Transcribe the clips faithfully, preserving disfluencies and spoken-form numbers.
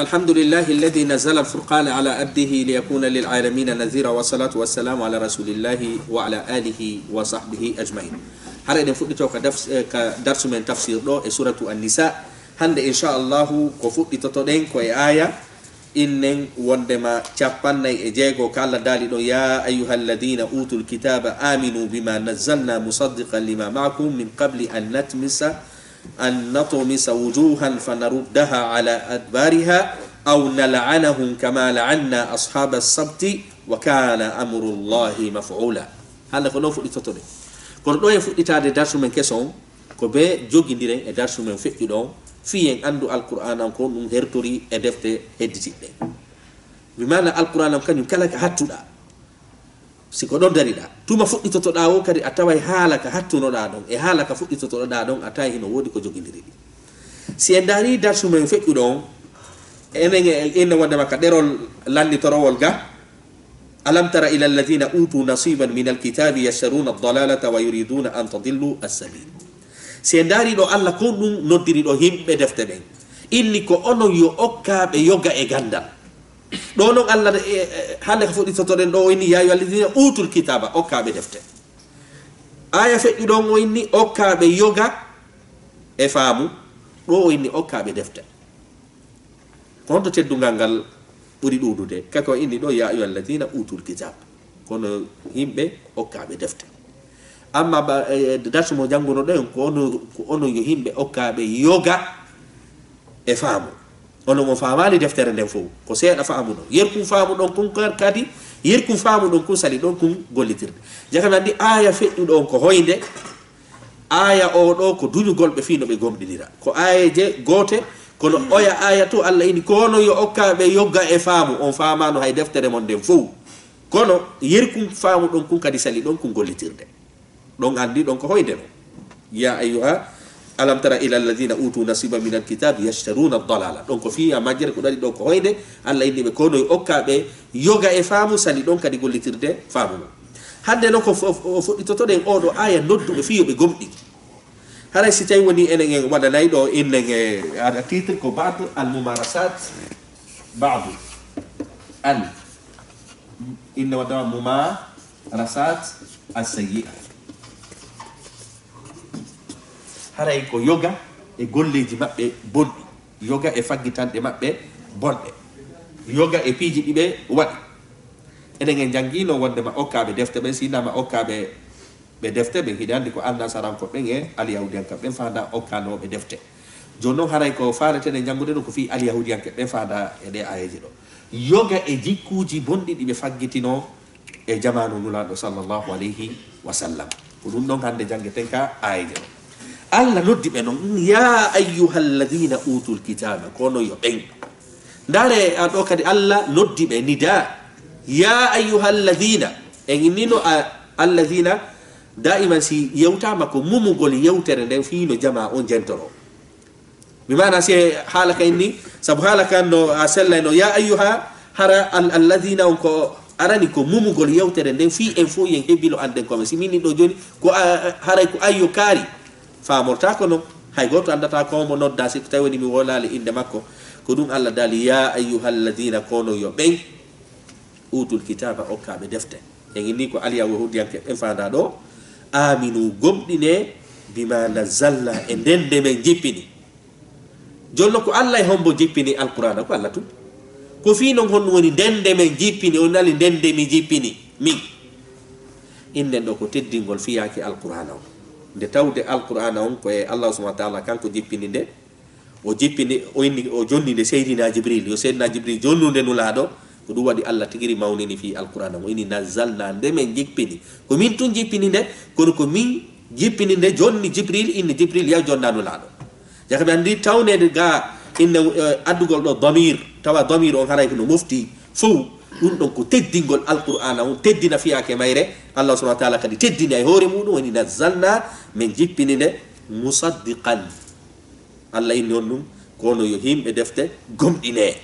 الحمد لله الذي نزل الفرقان على عبده ليكون للعالمين نذيرا، والصلاة والسلام على رسول الله وعلى آله وصحبه أجمعين. Hara eɗen fuɗɗito ka, daf-, eh, ka darsu men tafsir ɗo e suratu An-Nisa. Hannde, inchallahu, ko fuɗɗitotoɗen ko e aya innen wondema capannay e jeego, ka Allah daali ɗon: يا أيها الذين أوتوا الكتاب آمنوا بما نزلنا مصدقا لما معكم من قبل أن نطمس أن نطمس وجوها فنردها على أدبارها أو نلعنهم كما لعنا أصحاب السبت وكان أمر الله مفعولا. Hannde ko ɗon fuɗɗitotoɗen. Kono ɗo e fuɗɗitaade darsu men keso on, ko be jogindiren e darsu men feƴƴuɗo on, fii en anndu Alqur'aana on ko ɗum hertori e defte hedditiɗɗe. Bi maana Alqur'aana on kañum kala ka hattuɗaa, si ko ɗon dariɗaa, tuma fuɗɗitotoɗaa o kadi a taway haala ka hattunoɗaa ɗon, e haala ka fuɗɗitotoɗaa ɗon, a tawi hino woodi ko jogindiri ɗi. Si en ndaari darsu men feƴƴuɗo on, enen e inna wondema ka ɗerol lannitorowol ga, ألم تر إلى الذين أوتوا نصيبا من الكتاب يشترون الضلالة ويريدون أن تضلوا السبيل. Si en ndaari ɗo Allah ko ɗum noddiri ɗo yimɓe defte ɓen. Inni ko onon yo okkaaɓe yoga e ganndal. Ɗo non Allah, e, e, hannde ka fuɗɗitotoɗen ɗo o inni, يا أيها الذين أوتوا الكتاب, okkaaɓe defte. Aya feƴƴuɗo on o inni okkaaɓe yoga e faamu. Ɗo o inni okkaaɓe defte. Ko honto teddungal ngal ɓuri ɗuuɗude? Kako inni ɗo, يا أيها الذين أوتوا الكتاب. Kono yimɓe okkaaɓe defte. Amma ba, e, darsu mo jannguno ɗen, ko ono, ko ono yo yimɓe okkaaɓe yoga e faamu. Ono mo faamaali deftere nden fow. Ko seeɗa faamu ɗon. Yerkum faamu ɗon kun ka-, kadi, yerkum faamu ɗon kun sali ɗon kun gollitirde. Jaka mi anndi aya feƴƴuɗo on ko hoynde, aya o ɗo ko duñugol ɓe fii no ɓe gomɗinira. Ko ayaje goote, kono oya aya to Allah ini, kono yo okkaaɓe yoga e faamu, on faamaano hay deftere mon nden fow. Kono yerkum faamu ɗon kun kadi sali ɗon kun gollitirde. Ɗon anndi ɗon ko hoynde ɗon. يا أيها، ألم تر إلى الذين أوتوا نصيبا من الكتاب يشترون الضلالة. Ɗon ko fii a majjere ko ɗaɗi ɗon ko hoynde, Allah inni ɓe kono yo okkaaɓe yoga e faamu sali ɗon kadi gollitirde faamu mum. Hannde non ko fo-, o fuɗɗitotoɗen oo ɗoo aya nodduɓe fii yo ɓe gomɗin. Haray si tawi woni enen en waɗanay ɗo innen e ada titre ko بعض الممارسات، بعض ال-، inna wadda mumarasat as-sayyi'a. Haray ko yoga e golleeji maɓɓe bonɗi, yoga e faggitanɗe maɓɓe bonɗe, yoga e piiji ɗi ɓe waɗi. Enen en janngino wondema okkaaɓe defte ɓen, si innama okkaaɓe ɓe defte ɓen, hiɗa anndi ko annasarankoɓe ɓen e alyahudiyankoɓe ɓen faanda okkanooɓe defte. Jooni non haray ko faaleten e janngude ɗum ko fii alyahudiyanke ɓen faanda e ɗe ayeeje ɗo. Yoga e jikkuuji bonɗi ɗi ɓe faggitinoo e jamaanu Nulaaɗo sallallahu alayhi wa sallam. Ko ɗum ɗon hannde janngeten ka aayeeje ɗo. Allah noddi ɓe non, "Yaa ayyuhalladhiina uutul kitaaba," kono yo ɓen. Ndaare, a ɗo kadi Allah noddi ɓe nida, "Yaa ayyuhalladhiina." En innino a, alladhiina, daiman si yewtaama ko mumugol yewtere nden fii no jamaa on jentoro. Bi maana si haala ka inni, sabu haala kan no a sellayno, "Yaa ayyuha," hara al-, alladhiina on ko arani ko mumugol yewtere nden fii en fof yen hebbilo annden ko men. Si min ɗo jooni, ko a, haray ko ayyo kaari. Faamortaa ko non. Hay gooto anndataa ko mo noddaa si ko tawi woni mi wolaali innde makko. Ko ɗum Allah daali, "Yaa ayyuhalladhiina," kono yo ɓen "uutul kitaaba," okkaaɓe defte. En inni ko alyahuudiyanke ɓen faandaa ɗo, "Aaminu," gomɗinee, "bimaa nazzalnaa," e nden nde men jippini. Jonno ko Allah e hombo jippini Alqur'aana? Ko Allah tun. Ko fii non honɗum woni nden nde men jippini, on nali nden nde mi jippini, min? Innen ɗo ko teddingol fiyaake Alqur'aana on. Nde tawde Alqur'aana on ko e Allah subhanahu wa ta'ala kanko jippini nde, o jippini, o inni, o jonni nde Seydina Jibril, yo Seydina Jibril jonnu nde Nulaaɗo, ko ɗum waɗi Allah tigiri mawnini fii Alqur'aana on. O inni, "Nazzalnaa," nde men jippini. Ko min tun jippini nde, kono ko min jippini nde, jonni Jibril, inni Jibril, "Yaw jonna Nulaaɗo." Jaka ɓe anndi tawneede ga inne, eh, addugol ɗo damir, tawa damir on haray ko no mofti fow. Ɗum ɗon ko teddingol Alqur'aana on, teddina fiyaake mayre. Allah subhanahu wa ta'ala kadi teddini e hoore muɗum, woni nazzalna, men jippini nde, musaddiqan. Allah inni on ɗum, kono yo himɓe defte gomɗine.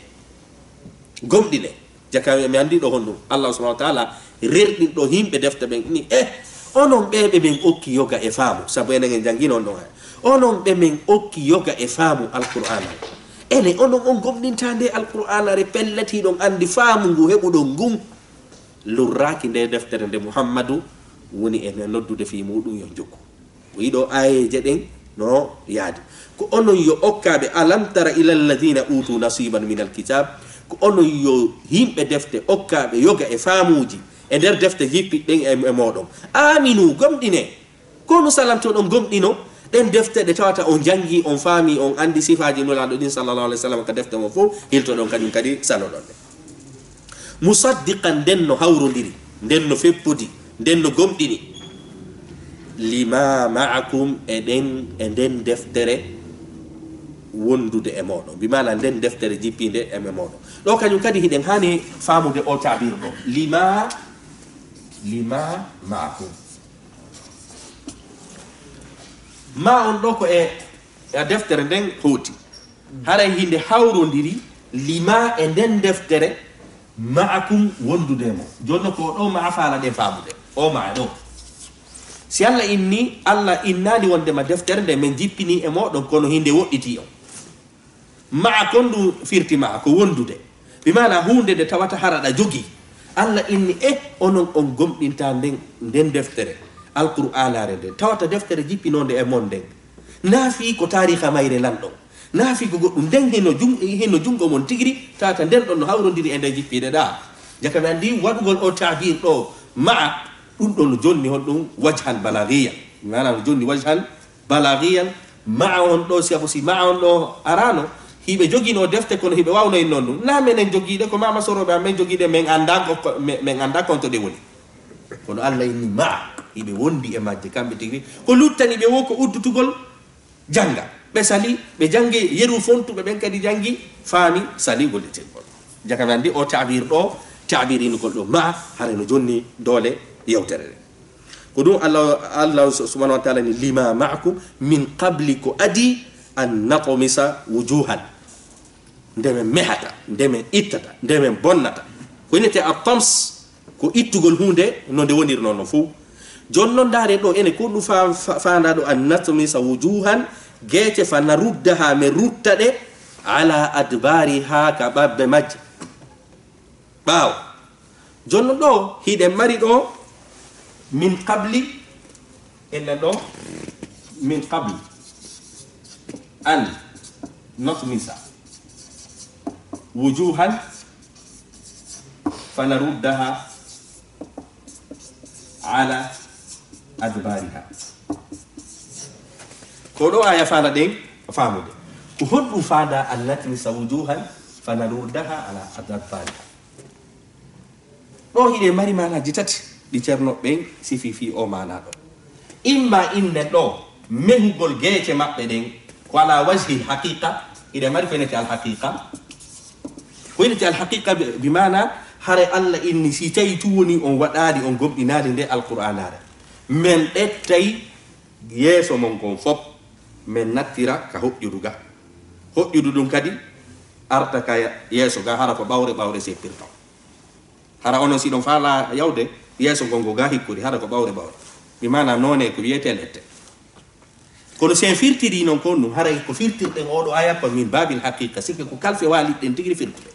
Gomɗine. Jaka mi anndi ɗo honɗum. Allah subhanahu wa ta'ala rerɗin ɗo himɓe defte ɓen ni, eh, onon ɓe ɓe men okki yoga e faamu, sabu enen en janngino on ɗon hay. Onon ɓe men okki yoga e faamu Alqur'aana. Ene onon on gomɗinta nde Alqur'aanare, pellet hiɗon anndi faamu ngu heɓuɗon ngun lurraaki nde deftere nde Muhammadu woni e noddude fii muuɗum yo jokku. Ko ɗiɗo aayeeje ɗen no yaadi. Ko onon yo okkaaɓe, alam tara ila alladhina utu nasiban min alkitab, ko onon yo yimɓe defte okkaaɓe yoga e faamuuji e nder defte jippiɗen e, e mooɗon. Aminu, gomɗine. Ko no salantoɗon gomɗino ɗen defte ɗe tawata on jangi, on faami, on andi sifaaji Nulaaɗo ɗin sallallahu alaihi wasallam ka defte mon fow, hiltoɗon kañum kadi saloɗon ɗe. Musaddiqan, nden no hawrondiri, nden no feppodi, nden no gomɗini. Lima ma'akum, e ɗen, e nden deftere wondude e mooɗon. Bi maana nden deftere jippiinde e, e mooɗon. Ɗo kañum kadi hiɗen haani faamude o taabir ɗo. Lima, lima ma'akum. Ma on ɗo ko e, e deftere nden hooti. Haray hinde hawrondiri lima e nden deftere ma'akum wondude mo. Jonno ko ɗo ma'a faala ɗen faamude. O ma'a ɗo. Si Alla inni, Alla innaali wondema deftere nde men jippini e mooɗon, kono hinde woɗɗiti on. Ma'a kon ɗum firti ma'a ko wondude. Bi maana huunde nde tawata hara ɗa jogi. Alla inni, e onon on gomɗinta nden, nden deftere, Alqur'aanaare nden. Tawata deftere jippinoonde e mon nden. Naa fii ko taariika mayre lanɗon. Naa fii ko goɗɗum. Nden hino jun-, hino jungo mon tigiri, tawata nden ɗon no hawrondiri e nde jippiɗe ɗa. Jaka mi anndi waɗugol o taabir ɗo ma'a, ɗum ɗon no jonni honɗum wajhan balaghiyan. Maana no jonni wajhan balaghiyan, ma'a on ɗo, si ako si ma'a on ɗo arano, hiɓe jogino defte kono hiɓe wawno en non ɗum. Na menen jogiɗe, ko mama soroɓe amen jogiɗe, men anda ko, ko, men, men anda konto ɗe woni. Kono Allah inni ma'a, hiɓe wondi e majje kamɓe tigi. Ko luttani ɓe wo ko uddutugol janga. Ɓe sali, ɓe jangi yeru fontuɓe ɓen kadi jangi, faami, sali gollitirgol. Jaka mi andi o ta'bir ɗo, ta'bir inugol ɗo ma'a, hare no jonni doole yewtere nde. Ko ɗum Allah, Allah subhanahu wa ta'ala ni, "Lima ma'akum min qabli," ko adi, "an natmisa wujuhan." Nde men mehata, nde men ittata, nde men bonnata. Ko innete at-tams, ko ittugol huunde no nde woniri noon no fow. Jooni noon ndaaren ɗo ene ko ɗum fa-, fa-, faandaa ɗo, "An natmisa wujuhan," geece, "fa naruddaha," men rutta ɗe, "ala adbariha," ka ɓabbe majje. Ɓaawo. Jonno ɗo, hiɗen mari ɗo, "min qabli," enen ɗo, "min qabli an natmisa wujuhan fanaruddaha ala adbariha." Ko ɗo aya faanda ɗen faamude. Ko honɗum faanda "an natmisa wujuhan fanaruddaha ala adbariha"? Ɗo hiɗe mari maanaaji tati ɗi Ceerno ɓen sifi fii o maanaa ɗo. Imma innen ɗo mehugol geece maɓɓe ɗen ko ala wajhi haqiqa, hiɗe mari ko innete al haqiqa. Ko innete al haqiqa bi, bi maanaa hare Allah inni si tawi tun woni on waɗaali, on gomɗinaali nde Alqur'aanaare, men ƴettay yeeso mon kon fop, men nattira ka hoƴƴudu ga. Hoƴƴudu ɗum kadi arta ka yeeso ga, hara ko ɓawre ɓawre seppirta. Hara onon si ɗon faala yawde yeeso ngon ngo ga hikkori, hara ko ɓawre ɓawre. Bi maana noone ko wiyete lette. Kono si en firtiri non kon ɗum, haray ko firtirɗen oɗo aya ko min babil haqiqa, sikke ko kalfe waliɗen tigi firtude.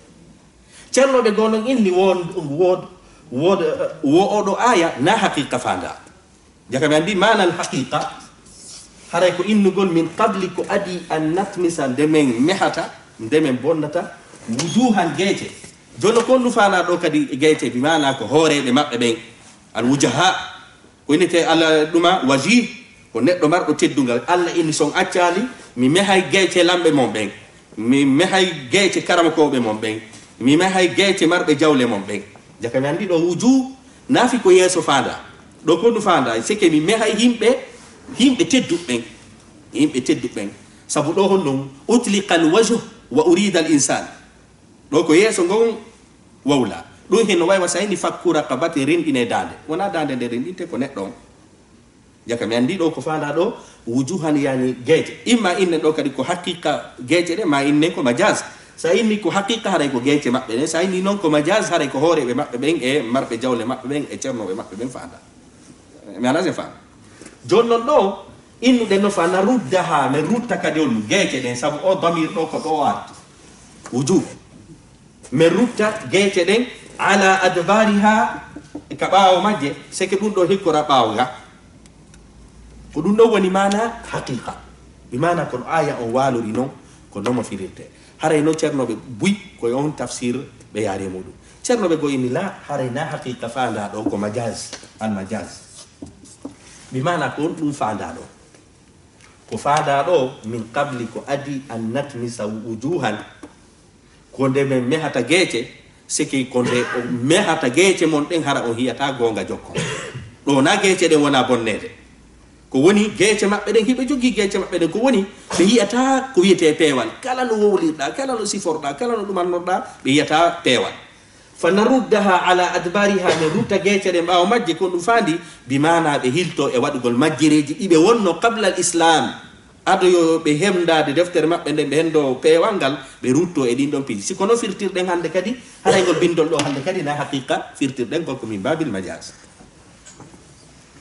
Ceernoɓe goo non inni wo, wo, wo, wo oɗo aya na haqiqa faanda. Jaka mi andi maana al haqiqa, haray ko innugol "min qabli" ko adi, "an natmisa," nde men mehata, nde men bonnata, "wujuhan," geece. Jono kon ɗum faanaa ɗo kadi geece, bi maana ko hooreeɓe maɓɓe ɓen, al wujaha. Ko innete ala ɗuma wajih, ko neɗɗo marɗo teddungal. Allah inni, "Si on accaali, mi mehay geece lamɓe mon ɓen. Mi mehay geece karamokooɓe mon ɓen. Mi mehay geece marɓe jawle mon ɓen." Jaka mi andi ɗo wuju, naafi ko yeeso faanda. Ɗo ko ndu faanda, c'est que mi mehay yimɓe, yimɓe tedduɓe ɓen. Yimɓe tedduɓe ɓen. Sabu ɗo honɗum, "utliqa al wajh wa urida al insan." Ɗo ko yeeso ngon wawla. Ɗum hen no wayi wa sayni fakku raqabatin, rinɗine daande. Wona daande nde rinɗinte, ko neɗɗo on. Jaka mi andi ɗo ko faanda ɗo, wujuhan yani geece. Imma inne ɗo kadi ko haqiqa geece ɗe, ma inne ko majaz. Sa inni ko haqiqa, haray ko geece maɓɓe ɗen. Sa inni non ko majaz, haray ko hooreɓe maɓɓe ɓen e marɓe jawle maɓɓe ɓen e ceernoɓe maɓɓe ɓen faanda. Mi ala se faam. Jooni non ɗo, innuɗen no fa naruddaha, men rutta kadi on geece ɗen, sabu o damir ɗo ko ɗo arti. wujuh. Men rutta geece ɗen, ala adbariha, ka ɓaawo majje, seke ɗum ɗo hikkora ɓaawo ga. Ko ɗum ɗon woni maana haqiqa. Bi maana kono aya on waalori non, ko nomo firirte. Haray no ceernooɓe buy, ko e on tafsir ɓe yaari e muɗum. Ceernooɓe goo inni la, haray na haqiqa faandaa ɗo, ko majaz, al majaz. Bi maana ko on ɗum faandaa ɗo. Ko faandaa ɗo, min qabli ko adi an natmisa wujuhan. Ko nde men mehata geece, seke ko nde o mehata geece mon ɗen hara on hiyata goonga jokkon. Ɗo na geece ɗen wona bonneede. Ko woni geece maɓɓe ɗen, hiɓe jogii geece maɓɓe ɗen, ko woni ɓe yiyata ko wiyetee peewal. Kala no wowlirɗaa, kala no siforɗaa, kala no ɗumannorɗaa, ɓe yiyata peewal. Fa naruddaha ala adbariha, men rutta geece ɗen ɓaawo majje, ko ɗum faandi, bi maana ɓe hilto e waɗugol majjereeji ɗi ɓe wonno qabla al islam. Ado yo ɓe hemdaade deftere maɓɓe nden, ɓe hendo peewal ngal, ɓe rutto e ɗin ɗon piiji. Si kono firtirɗen hannde kadi, haray ngol bindol ɗo hannde kadi na haqiqa firtirɗen ngol ko min babil majaz.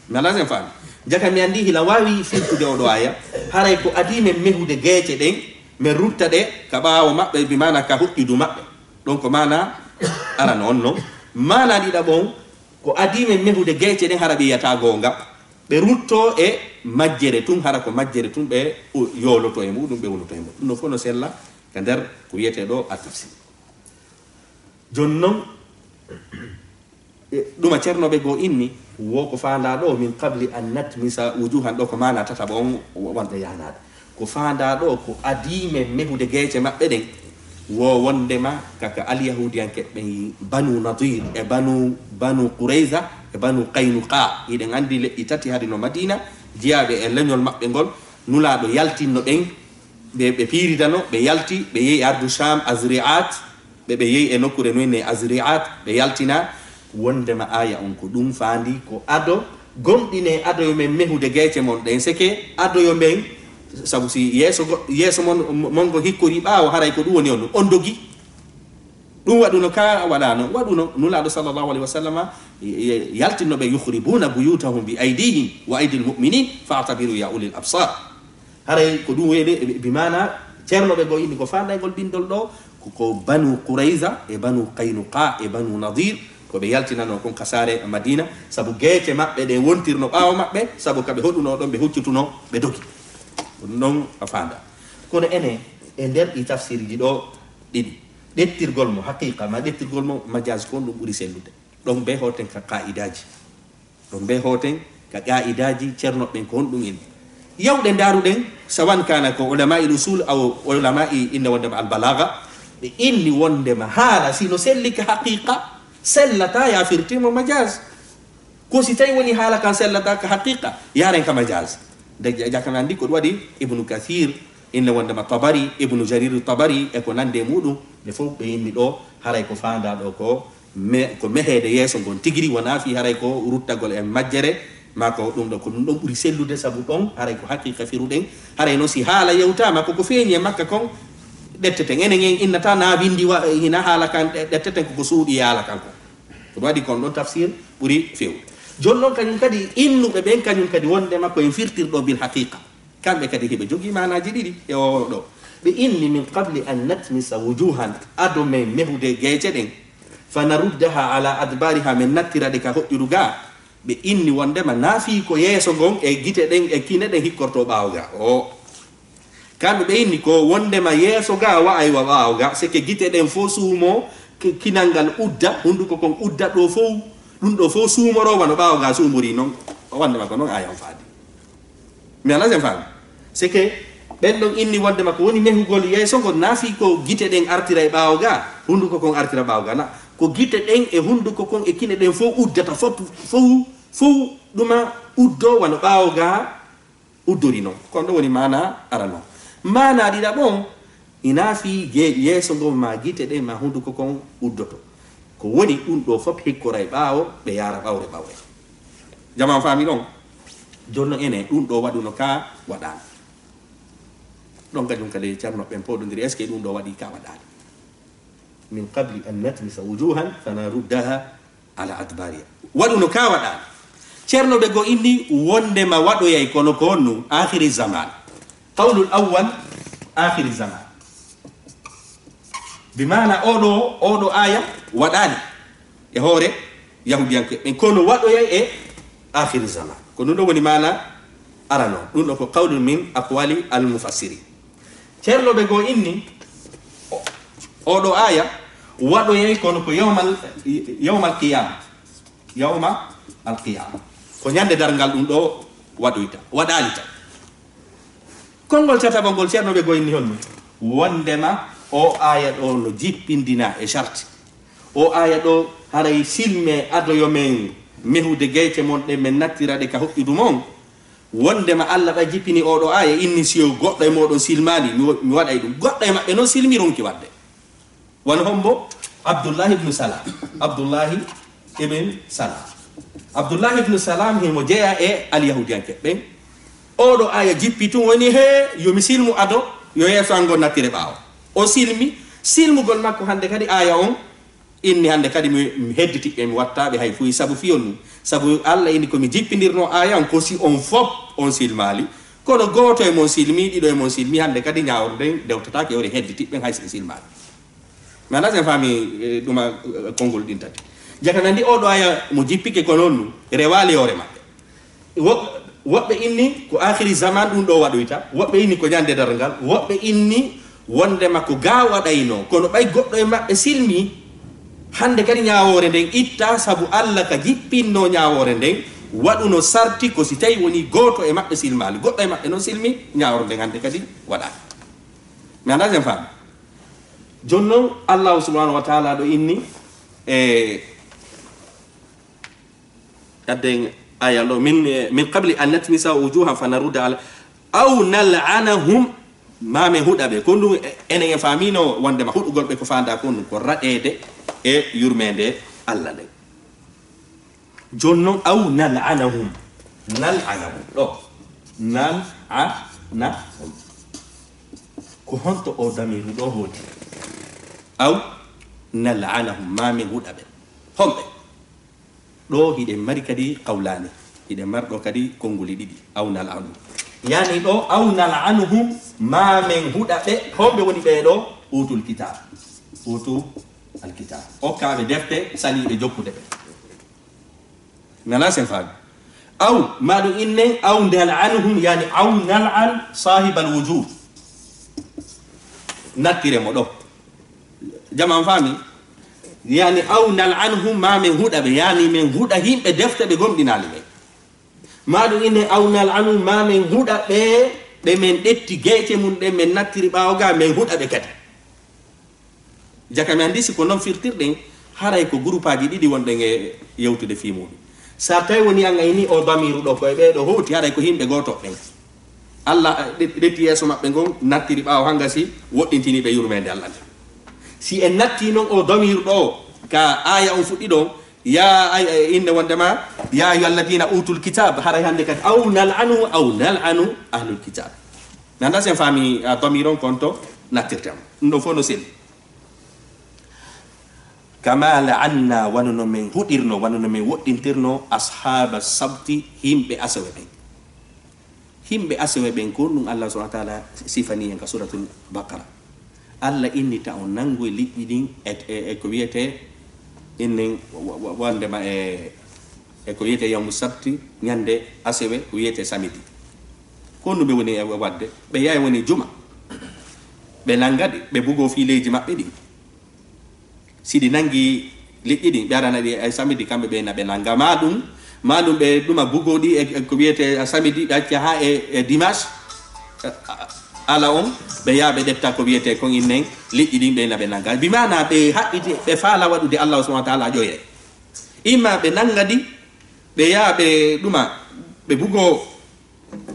Mi alaa sen faami. Jaka mi anndi hila waawi firtude oɗo aya, haray ko adii men mehude geece ɗen, men rutta ɗe ka ɓaawo maɓɓe, bi maana ka huƴƴudu maɓɓe. Ɗon ko maana arano on non. Maana ɗiɗaɓo on, ko adii men mehude geece ɗen hara ɓe yiyata goonga. Ɓe rutto e majjere tun, hara ko majjere tun ɓe u-, yooloto e muɗum, ɓe wonoto e muɗum. Ɗum ɗo fof no sella ka nder ko wiyetee ɗo at-tafsir. Jooni non, e, ɗuma ceernooɓe goo inni, wo ko faandaa ɗo, min qabli an natmisa wujuhan ɗo, ko maana tataɓo on wa-, wonɓe yahnaade. Ko faandaa ɗo, ko adii men mehude geece maɓɓe ɗen, wo wondema kaka alyahuudiyanke ɓen Banu Nadir e Banu, Banu Qurayza e Banu Qaynuqa. Hiɗen anndi leƴƴi tati hari no Madina, jiyaaɓe e leñol maɓɓe ngol, Nulaaɗo yaltinno ɓen, ɓe, ɓe piiridano, ɓe yalti, ɓe yehi ardu Sham, Azri'at, ɓe, ɓe yehi e nokkuure no innee Azri'at, ɓe yaltina, wondema aya on ko ɗum faandi, ko ado, gomɗinee ado yo men mehude geece mon ɗen, seke ado yo men, sabu si yeeso go-, yeeso mon, mon ngo hikkori ɓaawo, haray ko ɗum woni on ɗum, on dogi. Ɗum waɗuno ka waɗano, waɗuno Nulaaɗo sallallahu alayhi wa sallama, y-, y-, yaltinno ɓe, "Yukhribuna buyutahum bi aydihim wa aydil mu'minin, fa'tabiru ya ulil absar." Haray ko ɗum wiyde, bi maana, ceernooɓe goo inni ko faandaygol bindol ɗo, ko, ko Banu Qurayza e Banu Qaynuqa e Banu Nadir, ko ɓe yaltinano kon ka saare Madina, sabu geece maɓɓe ɗe wontirno ɓaawo maɓɓe, sabu ka ɓe hoɗuno ɗon, ɓe huccutuno, ɓe dogi. Ɗum ɗon a faanda. Kono ene, e nder ɗi tafsirji ɗo ɗiɗi, ɗettirgol mo haqiqa ma ɗettirgol mo majaz, ko on ɗum ɓuri sellude. Ɗon be hooten ka qa'idaaji. Ɗon be hooten ka qa'idaaji ceerno ɓen ko honɗum en. Yawɗe ndaaruɗen, sawan kana ko ulama'i usul aw ulama'i inna wondema al balagha, ɓe inni wondema haala si no selli ka haqiqa, sellata ya firtimo majaz. Ko si tawi woni haala kan sellata ka haqiqa, yaren ka majaz. De ja-, jaka men andi ko ɗum waɗi Ibnu Kathir, inna wondema Tabari, Ibnu Jarir Tabari, e ko nande e muɗum, ɓe fof ɓe inni ɗo, haray ko faanda ɗo ko me-, ko meheede yeeso ngon tigiri, wonaa fii haray ko ruttagol e majjere, maa ko ɗum ɗo, ko ɗum ɗon ɓuri sellude, sabu ɗon haray ko haqiqa firuɗen. Haray noon si haala yewtaama, ko ko feeñi e makka kon ɗetteten. Enen en innata na winndi wa-, hina haala kan ɗe-, ɗetteten, ko ko suuɗi e haala kan kon. Ko ɗum waɗi kon ɗon tafsir ɓuri feewde. Jooni noon kañum kadi innuɓe ɓen kañum kadi wondema ko en firtirɗo bil haqiqa. Kamɓe kadi hiɓe jogii maanaaji ɗiɗi e oo ɗo. Ɓe inni, "Min qabli an natmisa wujuhan", ado men mehude geece ɗen, "fa naruddaha ala adbariha", men nattira ɗe ka hoƴƴudu ga. Ɓe inni wondema na fii ko yeeso ngon e gite ɗen e kine ɗen hikkorto ɓaawo ga. O. Kamɓe ɓe inni ko wondema yeeso ga wa'ay wa ɓaawo ga, seke gite ɗen fof suumo, ki-, kinal ngal udda, hunduko kon udda ɗo fof, ɗum ɗo fof suumoro wano ɓaawo ga suumori non. Wondema ko non aaya on faadi. Mi alaa sen faami. C'est que ɓen ɗon inni wondema ko woni mehugol yeeso ngol, na fii ko gite ɗen artira e ɓaawo ga, hunduko kon artira ɓaawo ga. Na ko gite ɗen e hunduko kon e kine ɗen fof uddata, fof, fof, fof ɗuma uddo wano ɓaawo ga uddori non. Kon ɗo woni maana arano. Maana ɗiɗaɓo on, ina fii ge-, yeeso ngon ma gite ɗen ma hunduko kon uddoto. Ko woni ɗum ɗo fof hikkora e ɓaawo, ɓe yaara ɓawre ɓawre. Jamaa faami ɗon? Jonno ene, ɗum ɗo waɗuno ka waɗaani. Ɗon kañum kadi ceerno ɓen pooɗondiri, est-ce que ɗum ɗo waɗi ka waɗaani? Min qabli an natmisa wujuhan fanaruddaha ala adbariha. Waɗuno ka waɗaani. Ceerno ɓe go inni wondema waɗoyay kono ko honno? Akhiri zaman. Qawlul awwal, akhiri zaman. Bi maana oɗo, oɗo aya waɗaali e hoore Yahudiyanke ɓen, kono waɗoyay e akhiri zaman. Ko ɗum ɗo woni maana arano. Ɗum ɗo ko qawlun min aqwali al mufassirin. Ceerno ɓe goo inni, o-, oɗo aya waɗoyay kono ko yawmal, yawmal qiyama. Yawma al qiyama. Ko ñande darngal ɗum ɗo waɗoyta, waɗaali tan. Konngol tataɓo ngol, ceerno ɓe goo inni honno? Wondema o aya ɗo no jippindina e sarti. O aya ɗo haray silme ado yo men mehude geyte mon ɗe men nattira ɗe ka hoƴƴudu mon. Wondema Allah ɓay jippini oɗo aya inni si yo goɗɗo e moɗon silmaali, mi wo-, mi waɗay ɗum. Goɗɗo e maɓɓe non silmi ronki waɗde. Wano hombo? Abdullahi ibn Salam. Abdullahi ibn Salam. Abdullahi ibn Salam himo jeya e alyahudiyanke ɓen. Oɗo aya jippi tun woni he yo mi silmu ado, yo yeeso an ngon nattire ɓaawo. O silmi, silmugol makko hande kadi aya on inni hande kadi mi, mi hedditi ɓe, mi watta ɓe hay fuy sabu fiyon ni. Sabu Allah inni ko mi jippindirno aya on ko si on fop on silmaali. Kono gooto e mon silmi, ɗiɗo e mon silmi, hande kadi ñaaworde nden dewtataake, yore hedditi ɓen hay si ɓe silmaali. Mi anndaa si en faami, eh, ɗuma, eh, konngol ɗin tati. Jaka men anndi oɗo aya mo jippike ko non nu, rewaali hoore maɓɓe. Wo-, woɓɓe inni ko akhiri zaman ɗum ɗo waɗoyta, woɓɓe inni ko ñande darngal, woɓɓe inni wondema ko ga waɗayno, kono ɓay goɗɗo e maɓɓe silmi, hande kadi ñaawoore nden itta, sabu Allah ka jippinno ñaawoore nden, waɗuno sarti ko si tawi woni gooto e maɓɓe silmaali, goɗɗo e maɓɓe non silmi, ñaawoore nden hande kadi waɗaali. Mi anndaa si en faami. Jooni non, Allahu subhanahu wa taala ɗo inni, e, adden ayal ɗo, min, e, min qabli an natmisa wujuhan fa narudda ala, aw nal'anahum, ma men huɗa ɓe. Ko ɗum, e, enen en faamino wondema huɗugol ɓe ko faanda ko ɗum, ko raɗeede e yurmeende Allah nden. Jooni non, aw nal'anahum. Nal'anahum. Ɗo. Nal'anahum. Ko honto o damiru ɗo hooti? Aw nal'anahum, ma min huɗa ɓe. Homɓe? Ɗo hiɗen mari kadi qawlaani. Hiɗen mari ɗo kadi konnguli ɗiɗi. Aw nal'anahum. Yani ɗo, aw nal'anuhum, ma min huɗa ɓe. Homɓe woni ɓee ɗo? Utul kitab. Utul alkitab. Okkaaɓe defte, saliiɓe jokkude ɓe. Nana sen faami. Aw, ma ɗum innen, aw nal'anuhum, yani aw nal'an sahibal wujub. Nattire mo ɗo. Jama on faami? Yani aw nal'anuhum, ma men huɗa ɓe, yani men huɗa yimɓe defte ɓe gomɗinaali ɓe. Ma ɗum innen, aw nal'anuhum, ma men huɗa ɓe, ɓe men ɗetti geyte mum ɗen, men nattiri ɓaawo ga, men huɗa ɓe kadi. Jaka mi anndi si ko non firtirɗen, haray ko gurupaaji ɗiɗi wonɗen e yewtude fii muuɗum. Sa tawi woni an ayni o damiru ɗo ko e ɓee ɗo howti, haray ko yimɓe gooto ɓen. Allah, eh, ɗe-, ɗetti yeeso maɓɓe ngon, nattiri ɓaawo hanga si woɗɗintini ɓe yurmeende Allah nden. Si en natti non o damiru ɗo, ka aaya on fuɗɗi ɗon, ya ay, ay, innde wondema, ya ayyuha alladina utul kitab, haray hande kadi, aw nal'anu, aw nal'anu ahlul kitab. Mi anndaa si en faami, a, damiron kon to nattirtemo. Ɗum ɗon fof no selli. Kama la'anna, wano no men huɗirno, wano no men woɗɗintirno, ashaba sabti, yimɓe asewe ɓen. Yimɓe asewe ɓen, ko ɗum Allah subhanahu wa ta'ala sifani en ka Suratul Baqara. Allah inni ta on nangu e liƴƴi ɗin e, e, e ko wiyete innen wa-, wa-, wondema e, e ko wiyete yawmu sabti, ñande asewe, ko wiyete samedi. Ko ɗum ɓe woni e waɗde? Ɓe yahay woni juma. Ɓe nanga ɗi, ɓe bugo fii leydi maɓɓe ɗin. Si ɗi nangi liƴƴi ɗin, ɓe arana ɗi e samedi, kamɓe ɓe na ɓe nanga. Ma ɗum, ma ɗum ɓe ɗuma bugo ɗi e, e ko wiyete samedi, ɓe acca haa e, e dimanche, eh, ala on, ɓe yaa ɓe ɗetta ko wiyete kon innen liƴƴi ɗin, ɓe na ɓe nanga. Bi maana ɓe haɓɓiti, ɓe faala waɗude Allah subhanahu wa ta'ala ƴoyre. Imma ɓe nanga ɗi, ɓe yaa ɓe ɗuma, ɓe bugo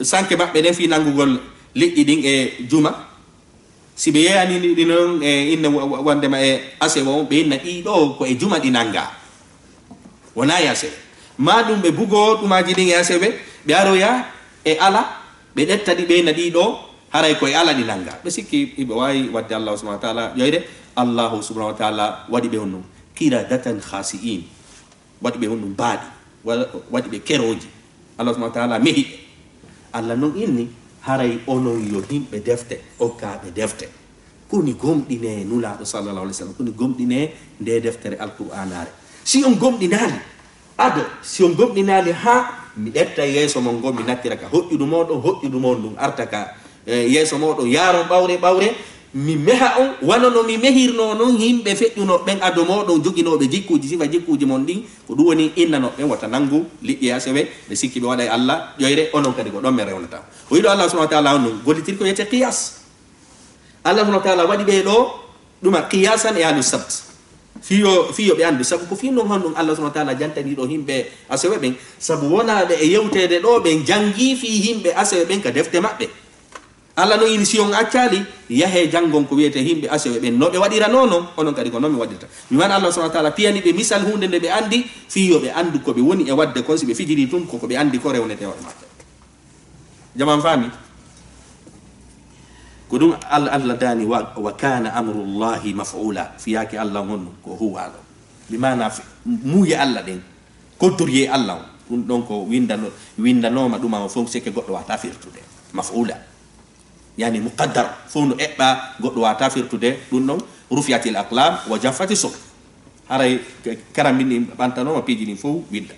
sanke maɓɓe ɗen fii nangugol liƴƴi ɗin e juma. Si ɓe yeeyani ɗi non e inne wa-, wa-, wondema e asewe on, ɓe inna ɗii ɗoo ko e juma ɗi nanga. Wonaa e asewe. Ma ɗum ɓe bugo ɗumaaji ɗin e asewe, ɓe aroya e ala, ɓe ɗetta ɗi, ɓe inna ɗii ɗoo, haray ko e ala ɗi nanga. Ɓe sikki hiɓe waawi waɗde Allahu subhanahu wa ta'ala ƴoyre. Allahu subhanahu wa ta'ala waɗi ɓe honno? Qiradatan khasi'in. Waɗi ɓe honɗum? Baaɗi, wa-, waɗi ɓe kerooji. Allah subhanahu wa ta'ala mehi ɓe. Allah non inni, haray onon yo himɓe defte, okkaaɓe defte. Ko ni gomɗinee Nulaaɗo sallallahu alaihi wasallam, ko ni gomɗinee nde deftere Alqur'aanaare. Si on gomɗinaali, ado, si on gomɗinaali haa mi ƴetta yeeso mon ngo, mi nattira ka hoƴƴudu mooɗon, hoƴƴudu mon ndun arta ka, eh, yeeso mooɗon, yaaron ɓawre ɓawre, mi meha on, wano no mi mehirnoo non yimɓe feƴƴunooɓe ɓen ado mooɗon, joginooɓe jikkuuji, sifa jikkuuji mon ɗin, ko ɗum woni innanooɓe ɓen wata nanngu liƴƴi e asewe, ɓe sikki ɓe waɗay Alla ƴoyre, onon kadi ko ɗon mi rewnata. O wiɗo Alla subhanahu wa ta'ala on non, gollitiri ko wiyetee qiyas. Allah subhanahu wa ta'ala waɗi ɓe ɗo ɗuma qiyasan e ahlu sabt. Fii yo, fii yo ɓe anndu. Sabu ko fii non honɗum Allah subhanahu wa ta'ala jantani ɗo yimɓe asewe ɓen. Sabu wonaa ɓe e yewteede ɗo, ɓe janngii fii yimɓe asewe ɓen ka defte maɓɓe. Allah no ini si on accaali, yahee janngon ko wiyetee yimɓe asewe ɓen. No ɓe waɗiranoo non, onon kadi ko non mi waɗirta. Mi wona Allah subhanahu wa ta'ala piyani ɓe misal huunde nde ɓe anndi, fii yo ɓe anndu ko ɓe woni e waɗde kon, si ɓe fijirii tun, ko ko ɓe anndi ko rewnete hoore maɓɓe. Jamaa on faami? Ko ɗum Al-, Allah daani, wa, wa kana amrullahi maf'ula. Fiyaake Allah on ko huwaaɗo. Bi maana fe-, muuye Allah ɗen, kodoriyee Allah on. Ɗum ɗon ko winndano-, winndanooma ɗuma on fof, seke goɗɗo waawataa firtude. Maf'ula. Yani muqaddar, fof no eɓɓaa, goɗɗo waawataa firtude. Ɗum ɗon, rufi'atil aqlam wa jaffati suhuf. Haray k-, karambin ɗin ɓantanooma, piiji ɗin fof winnda.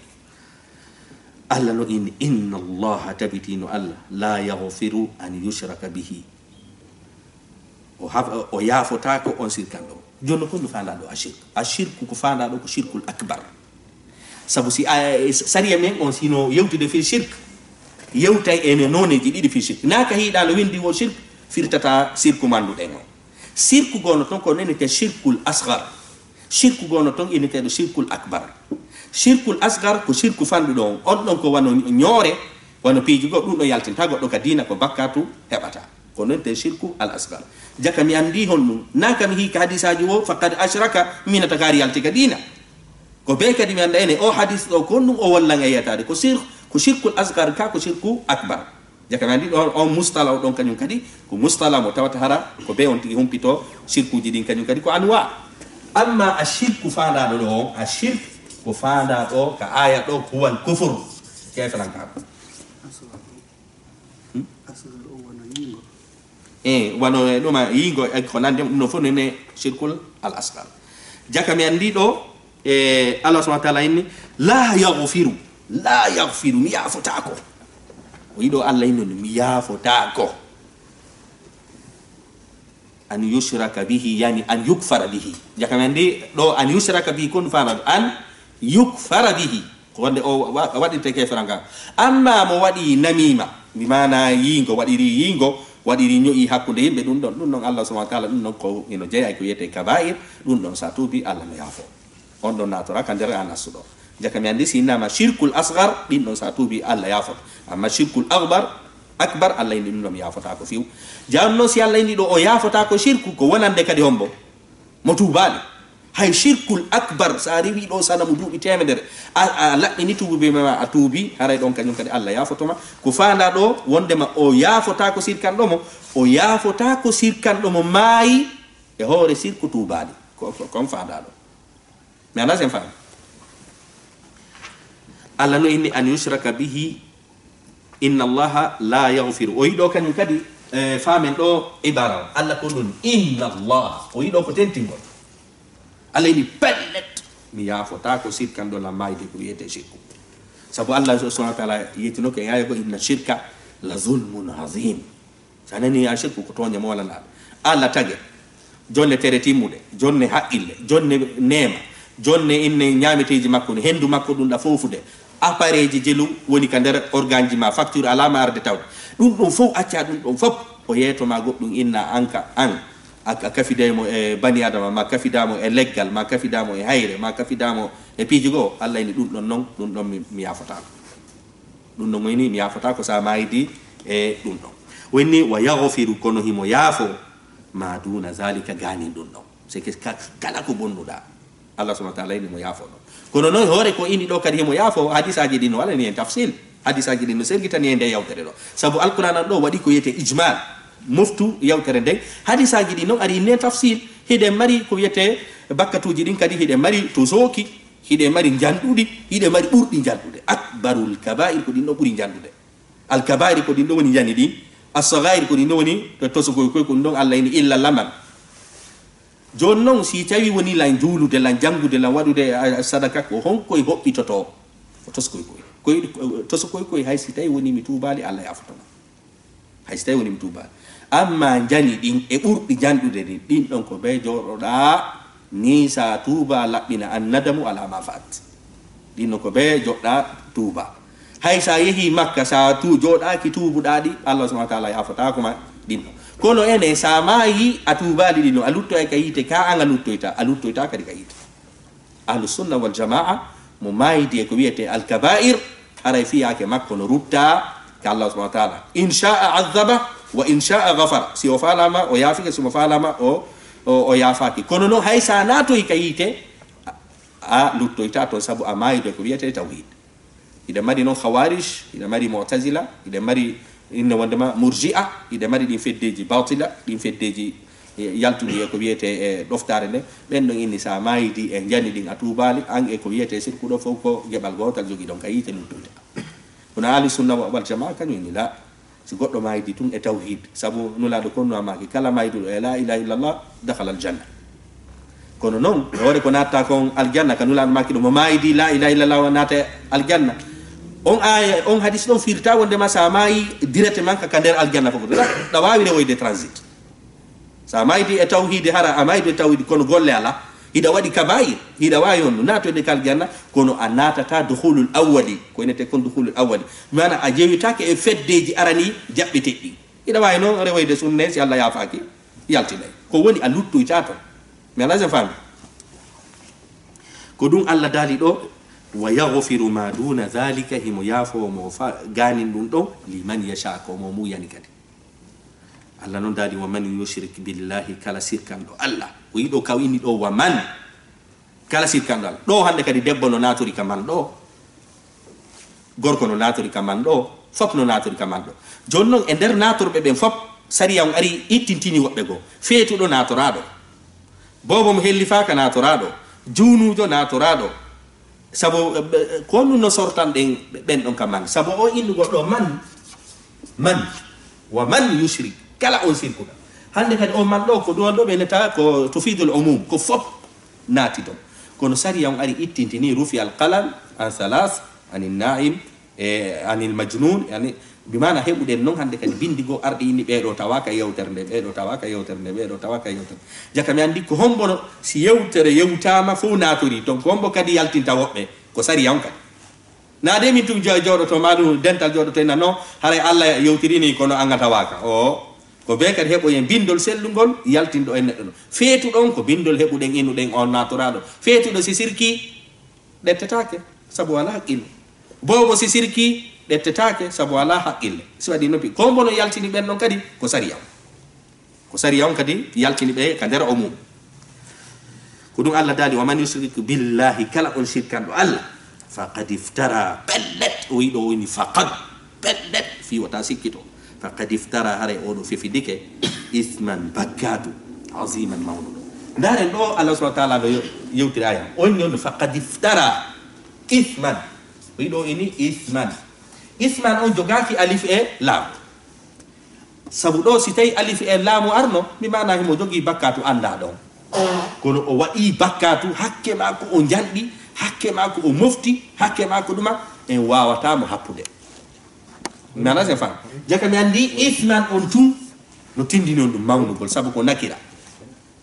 Allah no inni, inna Allaha, tabitino Allah, la yaghfiru an yushraka bihi. O haf-, o yaafotaako on sirkanɗo. Jooni ko no faandaa ɗo a shirk? A shirku ko faandaa ɗo ko shirkul akbar. Sabu si a, sariya men on sino yewtude fii shirk, yewtay ene nooneeji ɗiɗi fii shirk. Naa ka hiiɗaa no winndi wo shirk, firtata shirku mannduɗen on. Shirku goono ton ko nenete shirkul asghar. Shirku goono ton inneteeɗo shirkul akbar. Shirkul asghar ko shirku fanɗuɗo on. On ɗon ko wano ñoore, wano piiji goo, ɗum ɗo yaltinta goɗɗo ka diina, ko bakkaatu heɓata. Ko non te shirku al asghar. Jaka mi anndi honɗum. Naa ka mi hii ka hadisaaji wo, faqad ashraka, minata kaari yalti ka diina. Ko bee kadi mi annda ene, o hadis ɗo, ko honɗum o wollan e yetaade. Ko shirk, ko shirkul asghar ka, ko shirku akbar. Jaka mi anndi ɗon, on mustala o ɗon kañum kadi, ko mustala mo tawata hara, ko bee on tigi humpito, shirkuuji ɗin kañum kadi ko anwa. Amma a shirku faandaaɗo ɗo on, a shirk ko faandaaɗo ka aya ɗo, huwal kufur, keeferankaaɗo. Hmm? Asghar o wano yiingo. E, wano e ɗuma yiingo, e ko nandi, ɗum no fof nene shirkul al asghar. Jaka mi anndi ɗo, e, Allah subhanahu wa ta'ala inni, la yaghfiru, la yaghfiru, mi yaafotaako. O yiɗo Allah inni, mi yaafotaako. An yushraka bihi, yani an yukfara bihi. Jaka mi anndi ɗo, an yushraka bihi, kon faandaaɗo, an yukfara bihi. Ko wonde o wa-, waɗirte keefera nga. Amma mo waɗi namiima, bi maana yiingo, waɗiri yiingo, waɗiri ño'i hakkunde yimɓe, ɗum ɗon, ɗum ɗon Allah subhanahu wa ta'ala, ɗum ɗon ko ino jeyaa ko wiyetee kaba'ir, ɗum ɗon sa tuubi, Allah no yaafo. On ɗon naatora ka nder an assuɗo. Jaka mi anndi si innama shirkul asghar, ɗin ɗon sa tuubi, Allah yaafoto. Amma shirkul akbar, akbar, Allah inni ɗum ɗon mi yaafotaako fiw. Jam noon si Allah inni ɗo o yaafotaako shirku, ko wonande kadi hombo? Mo tuubaali. Hay shirkul akbar, so a rewi ɗo sanamu duuɓi teemedere, a, a laɓɓini tuubi ma, a tuubi, haray ɗon kañum kadi Allah yaafoto ma. Ko faandaa ɗo, wondema o yaafotaako sirkanɗo mo, o yaafotaako sirkanɗo mo maayi e hoore sirku tuubaali. Ko, ko, kon faandaa ɗo. Mi anndaa sen faami. Allah no inni an yushraka bihi, inna Allaha la yaghfiru. O yiɗo kañum kadi, e, faamen ɗo ibara o. Allah ko ɗum, inna Allah. O yiɗo ko tentingol. Allah inni pellet, mi yaafotaako sirkanɗo lam maayde ko wiyetee shirku. Sabu Allah subhanahu wa ta'ala yettino ko e aaya ko, inna shirka la zulmun azim. So a nanii a shirku ko tooñe mawlanaaɗe. Allah tage. Jonne tere timmuɗe, jonne haqqille, jonne neema, jonne inne ñaameteeji makko, henndu makko ɗum ɗa foofude. Appareeji jelu woni ka nder organji ma, facture alaa ma arde tawde. Ɗum ɗum fof, accaa ɗum ɗum fof, o yeeto ma goɗɗum inna an ka an. A, a kafiday mo e bani adama, ma kafidaa mo e leggal, ma kafidaa mo e hayre, ma kafidaa mo e piiji goo. Allah ini ɗum ɗon non, ɗum ɗon mi, mi yaafotaako. Ɗum ɗon o inni mi yaafotaako so a maaydi e ɗum ɗon. O inni wa yaghfiru, kono himo yaafo, ma duna zalika, gaanin ɗum ɗon. C'est que ka-, kala ko bonnuɗaa, Allah subhanahu wa ta'ala inni mo yaafo ɗon. Kono noon hoore ko inni ɗo kadi himo yaafo, hadisaaji ɗin no waɗani en tafsil. Hadisaaji ɗin no sergitani en nde yawtere ɗo. Sabu Alqur'aan an ɗo waɗi ko wiyetee ijmal. Moftu yawtere nden. Hadisaaji ɗin noon ari inni en tafsil. Hiɗen mari ko wiyetee bakkatuuji ɗin kadi hiɗen mari to sooki. Hiɗe mari njanɗuɗi, hiɗe mari ɓurɗi njanɗude. Akbarul kaba'ir ko ɗin ɗo ɓuri njanɗude. Al kaba'ir ko ɗin ɗo woni njani ɗin. As-saghair ko ɗin ɗo woni to tosokoy koy ko ɗum ɗon Allah ini illa laman. Jooni noon, si tawi woni lan juulude, lan janngude, lan waɗude, a, a, sadaka, ko honkoy hoɓɓitotoo? Ko tosokoy koy. Koy, tosokoy koy, hay si tawi woni mi tuubaali, Allah yaafoto ma. Hay si tawi woni mi tuubaali. Amma njani ɗin e ɓurɗi janɗude ɗin, ɗin ɗon ko bee jooɗoɗaa, nii sa tuuba laɓɓina, an nadamu ala ma faat. Ɗin ɗon ko bee joɗɗa tuuba. Hay sa yehi Makka, sa tu-, jooɗaaki tuubuɗaa ɗi, Allah subhanahu wa ta'ala yaafotaako ma ɗin ɗon. Kono enen, sa maayi, a tuubaali ɗin ɗon, a luttoyay ka yiite, ka an a luttoyta, a luttoyta kadi ka yiite. Ahlu sunna wal jamaa, mo maayidi e ko wiyetee al kabaa'ir, haray fiyaake makko no rutta ka Allah subhanahu wa ta'ala. In sha'a azaba, wa in sha'a ghafara. Si o faalaama, o yaafike, si mo faalaama, o, o, o yaafaaki. Kono noon, hay sa naatoyi ka yiite, a, a luttoyta toon, sabu a maayido e ko wiyetee tawhid. Hiɗa mari noon khawarij, hiɗa mari mu'tazila, hiɗa mari inne wondema murji'a, hiɗa mari ɗin feddeeji batila, ɗin feddeeji, e, yaltuɗi e ko wiyetee, e, ɗoftaare nde. Ɓen ɗon inni, sa maayidi e njani ɗin, a tuubaali, an e ko wiyetee sirku ɗo fof ko geɓal gootal jogiɗon, ka yiite luttoyta. Kono ahli sunna wa-, wal jamaa kañum inni la. Si goɗɗo maayidi tun e tawhid, sabu Nulaaɗo kon no maaki, kala maayduɗo e la ilaha illallah, dakhala al janna. Kono noon, e hoore ko naatta kon aljanna, ka Nulaaɗo maaki ɗum, mo maayidi la ilaha illallah, o naata e aljanna. On aaya, on hadis ɗon firta wondema sa maayi directement ka, ka nder aljanna fof. Ɗa, ɗa waawi rewoyde transit. Sa maaydi e tawhiide, hara a maaydu e tawhiide, kono golle alaa. Hiɗa waɗi kabaa'ir, hiɗa waawi on naatoyde ka aljanna, kono a naatata dukhulul awwali, ko inete kon dukhulul awwali. Maana a jewitaake e feddeeji arani jaɓɓiteɗi. Hiɗa waawi noon rewoyde sunne, si Allah yaafaaki, yaltinay. Ko woni a luttoyta toon. Mi alaa sen faami. Ko ɗum Allah daali ɗo, "Wa yaghfiru ma duna dhalika", himo yaafoo mo fa-, gaanin ɗum ɗo, "liman yasha", ko mo muuyani kadi. Allah noon daali, "Wa man yushrik billahi", kala sirkanɗo Allah. Ko yiɗo kaw inni ɗo, "Wa man", kala sirkanɗo Allah. Ɗo hannde kadi debbo no naatori ka man ɗo. Gorko no naatori ka man ɗo. Fop no naatori ka man ɗo. Jooni noon e nder naatorɓe ɓen fop, sariya on ari ittintini woɓɓe goo. Feetuɗo naatoraaɗo. Boobo mo hellifaaka naatoraaɗo. Juunuujo naatoraaɗo. Sabu, eh, ɓe, ko honɗum no sortan ɗen, ɓen ɗon ka man? Sabu o innugol ɗo man, man, wa man yushrik, kala on sirkuɗo. Hannde kadi on man ɗo, ko ɗum on ɗo ɓe neta ko tufidul umum, ko fop naati ton. Kono sariya on ari ittintini, rufi al qalam an thalath, anin na'im, e anil majnun, yani, bi maana heɓuɗen noon hannde kadi binndi goo arɗi inni ɓee ɗo tawaaka yewtere nde, ɓee ɗo tawaaka yewtere nde, ɓee ɗo tawaaka yewtere. Jaka mi anndi ko hombo no, si yewtere yewtaama fof naatorii toon, ko hombo kadi yaltinta woɓɓe? Ko sariya on kadi. Naa de min tun jo-, jooɗoto, maa ɗum dental jooɗoto ina no, haray Allah yewtirini kono an a tawaaka. O, ko bee kadi heɓoyen binndol sellungol yaltinɗo en neɗɗo no. Feetuɗo on ko binndol heɓuɗen, innuɗen on naatoraaɗo. Feetuɗo si sirki, ɗettetaake, sabu alaa haqqille. Boobo si sirki, ɗettetaake, sabu alaa haqqille. Si waɗi noppi, ko mbono yaltini ɓen ɗon kadi, ko sariya on. Ko sariya on kadi yaltini ɓe ka nder o mum. Ko ɗum Allah daali, "Wa man yushrik billahi", kala on sirkanɗo Allah, "faqad iftara", pellet, o wiɗo woni faqad, pellet, fii wota sikkito. "Faqad iftara", haray oɗo fefidike, "ithman", bakkaatu, "aziman", mawnuɗo. Ndaren ɗo Allah subhanahu wa ta'ala no yo-, yewtiri aya. On yon, "Faqad iftara ithman". O wiɗo ini ithman. Ithman on jogaaki alif e laam. Sabu ɗo si tawi alif e laamu arno, mi maana himo jogii bakkaatu anndaa ɗon. Kono o waɗii bakkaatu, hakke maako o njanɗi, hakke maako o mofti, hakke maako ɗuma, en waawataa mo happude. Mi maana sen fam. Jaka mi anndi isman on tun no tindini on ɗum mawnugol, sabu ko nakira.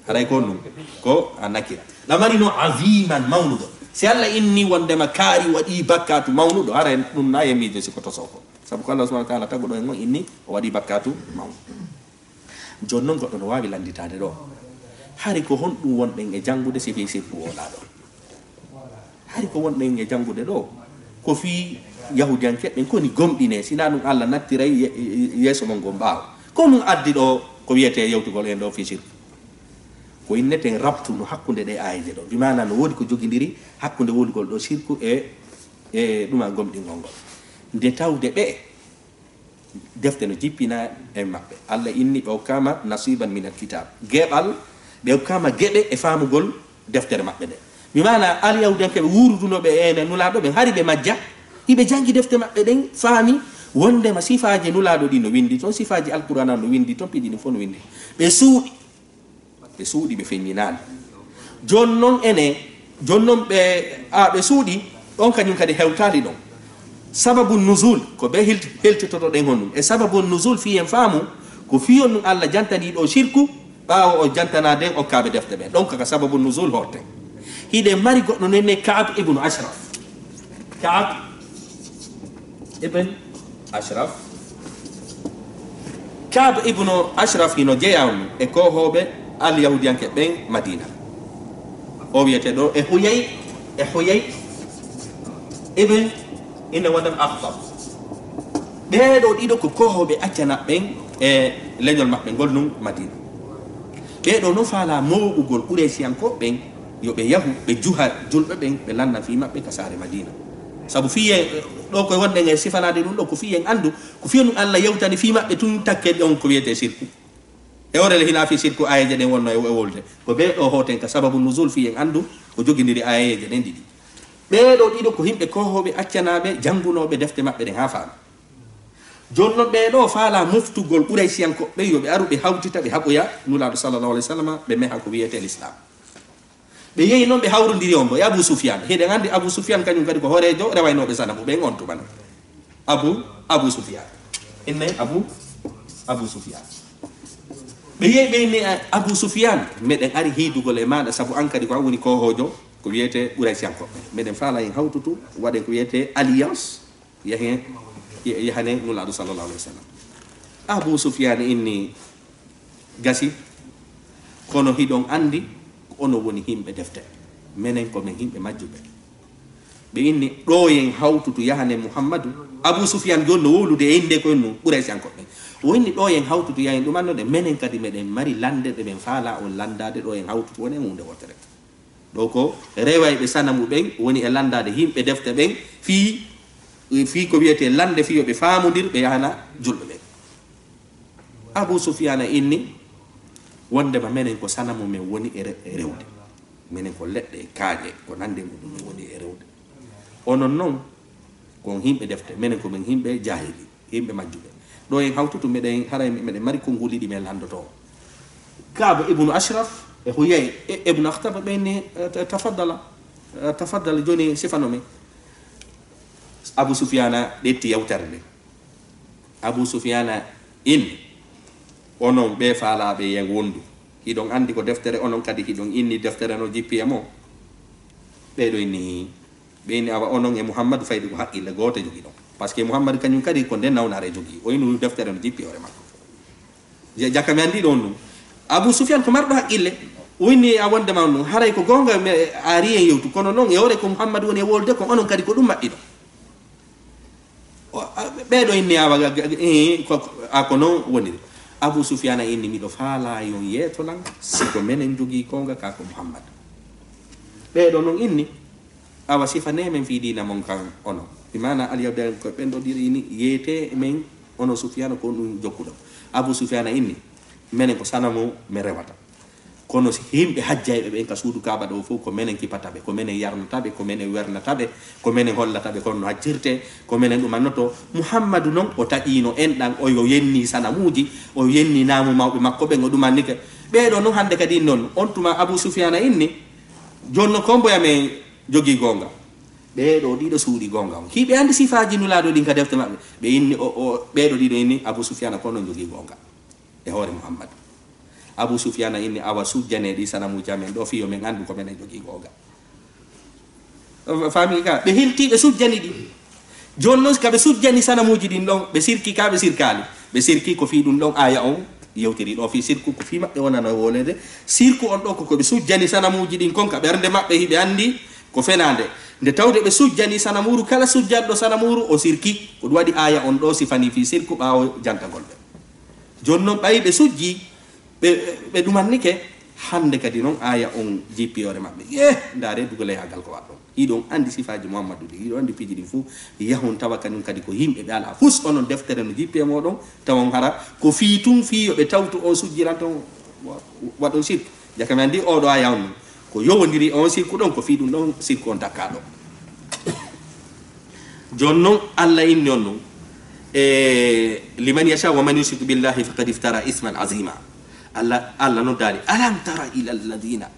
Haray ko ɗum, ko a nakira. Ɗa mari no aziman mawnugol. Si Allah inni wondema kaari waɗii bakkaatu mawnuɗo, haray ɗum na e miijo si ko tosoo ko. Sabu ko Allah subhanahu wa ta'ala taguɗo en on inni o waɗii bakkaatu mawnu. Jooni noon goɗɗo no waawi lannditaade ɗo. Hari ko honɗum wonɗen e janngude si fii sirku o laaɗo? Hari ko wonɗen e janngude ɗo? Ko fii Yahuudiyankeeɓe ɓen koni gomɗinee, sinaa ɗum Allah nattiray ye-, ye-, yeeso mon ngon ɓaawo. Ko ɗum addi ɗo ko wiyetee yewtugol en ɗo fii sirku? Ko inneten rabtu no hakkunde ɗee aayeeje ɗo. Bi maana no woodi ko jogindiri hakkunde wonugol ɗo sirku e, e ɗuma gomɗingol ngol. Nde tawde ɓe defte no jippina e maɓɓe. Allah inni ɓe okkaama nasiban min alkitab. Geɓal, ɓe okkaama geɓe e faamugol deftere maɓɓe nde. Mi maana, Alyahuudiyankeeɓe wuurudunooɓe e ene Nulaaɗo ɓen, hari ɓe majja, hiɓe janngi defte maɓɓe ɗen, faami wondema sifaaji Nulaaɗo ɗi no winndi toon, sifaaji Alqur'aana no winndi toon, piiji ɗin fof no winndi. Ɓe suuɗi. Ɓe suuɗi, ɓe feññinaali. Jooni noon ene, jooni noon ɓe, a, ɓe suuɗi, ɗon kañum kadi hewtaali ɗon. Sababu nuzul, ko ɓe hilti-, heltitotoɗen honɗum. E sababu nuzul fii en faamu, ko fii on ɗum Alla jantanii ɗo sirku, ɓaawo o jantanaade en okkaaɓe defte ɓe. Ɗon kaka sababu nuzul horte. Hiɗen mari goɗɗo noon ne Kaab ibnu Ashraf. Kaab ibn Ashraf. Kaab ibnu Ashraf hino jeyaa on e koohooɓe alyahudiyanke ɓen Madina. O wiyetee ɗo e Huyay, e Huyay ibn, ina waɗan Akhtab. Ɓee ɗoo ɗiɗo ko koohooɓe accana ɓen e leñol maɓɓe ngol nun Madina. Ɓee ɗoo no faalaa mooɓugol Quraysiyankooɓe ɓen, yo ɓe yahu, ɓe juha julɓe ɓen, ɓe lanna fii maɓɓe ka saare Madina. Sabu fii en, ɗo ko wonɗen e sifanaade ɗum ɗo, ko fii en anndu, ko fii en Alla yewtani fii maɓɓe tun takke ɗon ko wiyetee sirku. E hoore le hinaa fii sirku aayeeje ɗen wonno e, e wolde. Ko ɓee ɗoo hooten ka sababu nuzul fii en anndu ko jogindiri aayeeje ɗen ɗiɗi. Ɓee ɗoo ɗiɗo ko yimɓe koohooɓe accanaaɓe janngunooɓe defte maɓɓe ɗen haa faama. Jooni non ɓee ɗoo faalaa moftugol Quraysiyankooɓe ɓen yo ɓe aru ɓe hawtita ɓe haɓoya Nulaaɗo sallallahu alayhi wa sallam, ɓe meha ko wiyetee Lislaam. Ɓe yehi non ɓe hawrondiri on mbo e Abu Sufyaan. Hiɗen anndi Abu Sufyaan kañum kadi ko hooreejo rewaynooɓe sanamu ɓen on tuma non. Abu, Abu Sufyaan. Inne Abu, Abu Sufyaan. Ɓe yehi ɓe inni, "A, Abu Sufyaan, meɗen ari hiidugol e maaɗa sabu an kadi ko an woni koohoojo ko wiyetee Quraysiyankooɓe. Meɗen faalaa en hawtutu, waɗen ko wiyetee alliance." Yahen, ya-, yahane Nulaaɗo sallallahu alayhi wa sallam. Abu Sufyaan inni, "Gasi, kono hiɗon anndi ko onon woni yimɓe defte. Menen ko men yimɓe majjuɓe." Ɓe inni, "Ɗo yen hawtutu yahane Muhammadu." Abu Sufyaan jooni no wowlude e innde ko en nun, Quraysiyankooɓe ɓen. O inni, "Ɗo yen hawtutu yahen ɗum annoɗen, menen kadi meɗen mari lande ɗe men faalaa on landaade, ɗo yen hawtutu wonen huunde wootere." Ɗo ko rewayɓe sanamu ɓen woni e landaade yimɓe defte ɓen fii, fii ko wiyetee lande fii yo ɓe faamondir ɓe yahana julɓe ɓen. Abu Sufiyaana inni wondema menen ko sanamu men woni e re-, e rewde. Menen ko leɗɗe e kaaƴe ko nande muɗum men woni e rewde. Onon non, ko on yimɓe defte, menen ko men yimɓe jaahili, yimɓe majjuɓe. Ɗo en hawtutu, meɗen, haray meɗen mari konguuli ɗi men lanndotoo. Kaaba ibnu Ashraf e Huyay e ibnu Akhtab ɓe inni, eh, ta-, tafaddala, eh, tafaddala, jooni sifano men. Abu Sufiyaana ƴetti yewtere nde. Abu Sufiyaana inni, onon ɓe faalaaɓe yen wondu, hiɗon anndi ko deftere, onon kadi hiɗon inni deftere no jippi e mon. Ɓee ɗo inni, ɓe inni, awa onon e Muhammadu fayde ko haqqille goote jogiɗon. Parce que Muhammadu kañum kadi ko nde nawnaare jogii. O inu deftere no jippi hoore makko. Ja-, jaka mi anndi ɗon ɗum. Abu Sufyaan ko marɗo haqqille. O inni a wonde ma ɗum. Haray ko goonga mi aari en yewtu. Kono noon e hoore ko Muhammadu woni e wolde ko onon kadi ko ɗum maɓɓiɗon. O, a, ɓee ɗo inni awa ga, ga, eh, ko, ko, a ko noon woniri. Abu Sufiyaana inni miɗo faalaa yon yeeto lan si ko menen jogii goonga ka ko Muhammadu. Ɓee ɗo noon inni awa sifanee men fii diina mon kan onon. Bi maana alyahuudiyankoɓe ɓen ɗo ɗiɗo ini, yeetee men onon Sufiyaana ko ɗum jokkuɗon. Abu Sufiyaana inni, menen ko sanamu men rewata. Kono si yimɓe hajjayɓe ɓen ka suudu Kaaba ɗo fof, ko menen kipata ɓe, ko menen yarnata ɓe, ko menen wernata ɓe, ko menen hollata ɓe kono no hajjirtee, ko menen ɗumannotoo. Muhammadu non, o taƴiino enɗan, o yo yenni sanamuuji, o yenni naamu mawɓe makko ɓen, o ɗumannike. Ɓee ɗo non hannde kadi non, on tuma Abu Sufiyaana inni, jooni non ko mboya men jogii goonga. Ɓee ɗoo ɗiɗo suuɗi goonga on. Hiɓe anndi sifaaji Nulaaɗo ɗin ka defte maɓɓe. Ɓe inni, o, o, ɓee ɗoo ɗiɗo inni, Abu Sufiyaana ko non jogii goonga e hoore Muhammadu. Abu Sufiyaana inni, awa sujjanee ɗi sanamuuji amen ɗoo, fii yo men anndu ko menen jogii goonga. Fa-, faami ka? Ɓe hilti, ɓe sujjani ɗi. Jooni non, ka ɓe sujjani sanamuuji ɗin ɗon, ɓe sirki ka, ɓe sirkaali. Ɓe sirki ko fii ɗum ɗon aaya on yewtiri ɗo, fii sirku, ko fii maɓɓe wonano e wolede. Sirku on ɗo ko, ko ɓe sujjani sanamuuji ɗin kon ka ɓernde maɓɓe, hiɓe anndi ko fenaande. Nde tawde ɓe sujjani sanamuuru, kala sujjanɗo sanamuuru, o sirki. Ko ɗum waɗi aaya on ɗo sifani fii sirku ɓaawo jantagol ɓe. Jooni non, ɓay ɓe sujji, ɓe, ɓe ɗumannike, hannde kadi non aaya on jippi hoore maɓɓe. Eh, ndaare dugolayaagal ko waɗɗon. Hiɗon anndi sifaaji Muhammadu ɗin, hiɗon anndi piiji ɗin fuu. Yahon tawa kañum kadi ko yimɓe ɓe alaa fus, onon deftere no jippi e mooɗon, tawa on hara ko fii tun, fii yo ɓe tawtu on sujjiranto on, wa-, waɗon sirku. Jaka mi anndi oo ɗo aaya on non, ko yowondiri e on sirku ɗon, ko fii ɗum ɗon sirku on takkaa ɗon. Jooni non, Alla inni on non, e, "Liman yasha wa man yushrik billahi faqad iftara isman azima." Allah, Allah noddaali, "Alam tara ila alladina."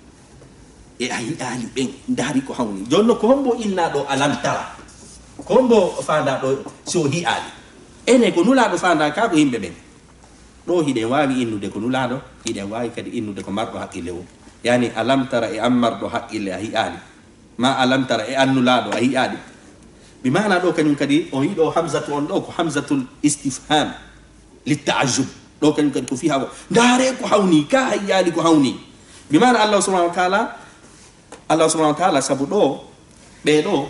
E a yi'aali ɓen, ndaari ko hawni. Jooni non, ko hombo innaa ɗo alam tara? Ko hombo faandaa ɗo si o yi'aali? Enen ko Nulaaɗo faandaa ka ko yimɓe ɓen. Ɗo hiɗen waawi innude ko Nulaaɗo, hiɗen waawi kadi innude ko marɗo haqqille o. Yani, alam tara e an marɗo haqqille a yi'aali. Ma alam tara e an Nulaaɗo a yi'aali. Bi maana ɗo kañum kadi, on yiɗo hamzatu on ɗo ko hamzatul istifham. Li ta'ajjub. Ɗo kañum kadi ko fii hawa. Ndaaree ko hawni, ka a yi'aali ko hawni. Bi maana Allah subhanahu wa ta'ala, Allah subhanahu wa ta'ala, sabu ɗo, ɓee ɗo,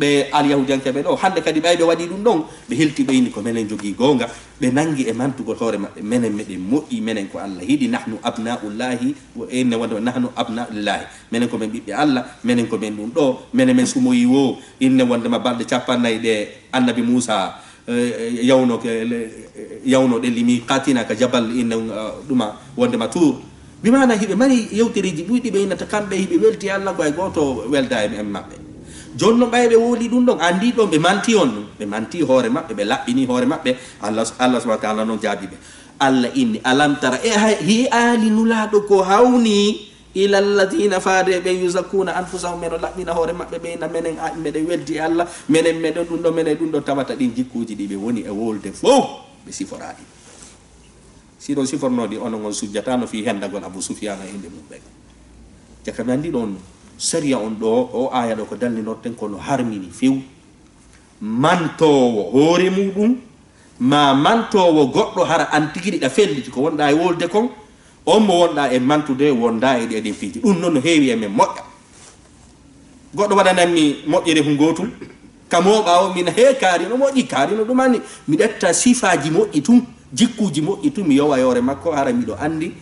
ɓe alyahudiyankeɓe ɗo, hannde kadi ɓay ɓe waɗi ɗum ɗon, ɓe helti ɓe inni ko menen jogii goonga, ɓe nangi e mantugol hoore maɓɓe, menen meɗen moƴƴi, menen ko Allah hiɗi, nahnu abna'ullahi, wa inne wonde nahnu abna'ullahi, menen ko men ɓiɓɓe Allah, menen ko men ɗum ɗo, menen men sumoyi wo, inne wonde ma balɗe capannay ɗe annabi Muusa, eh, yawno ke, le, yawno ɗe limi katina ka jabal inne, uh, ɗuma wonde ma tuur. Bi maana hiɓe mari yewtereeji ɓuyɗi ɓe innata kamɓe hiɓe welti Allah ko hay gooto welda e, e maɓɓe. Jooni non ɓay ɓe wowli ɗum ɗon, anndi ɗon ɓe manti on ɗum. Ɓe manti hoore maɓɓe, ɓe laɓɓini hoore maɓɓe. Allah, Allah subhanahu wa ta'ala non jaabi ɓe. Allah inni, "Alam tara, e hay, hi'aali Nulaaɗo ko hawni ila alladina faade ɓe yuzakkuna anfusahum, ɓe no laɓɓina hoore maɓɓe, ɓe inna menen a, meɗen weldi e Allah, menen meɗen ɗum ɗo, menen ɗum ɗo, tawata ɗin jikkuuji ɗi ɓe woni e wolde fow, ɓe siforaa ɗi." Si ɗon sifornoo ɗi, onon on sujjataano fii hendagol Abu Sufyaan e inɗe mum ɓen. Jaka mi anndi ɗon, sariya on ɗo, o aaya ɗo ko dallinorten kono harmini few. Mantoowo hoore muɗum, ma mantoowo goɗɗo hara an tigi ɗiɗa felliti ko wonɗa e wolde kon, on mo wonɗa e mantude wonda e ɗi, e ɗin piiji. Ɗum non no heewi e men moƴƴa. Goɗɗo waɗananmi moƴƴere hu ngootum, ka mooɓa o, min hee kaari no moƴƴi, kaari no ɗumani. Mi ƴetta sifaaji moƴƴi tun, jikkuuji moƴƴi tun, mi yowa yoore makko, hara miɗo anndi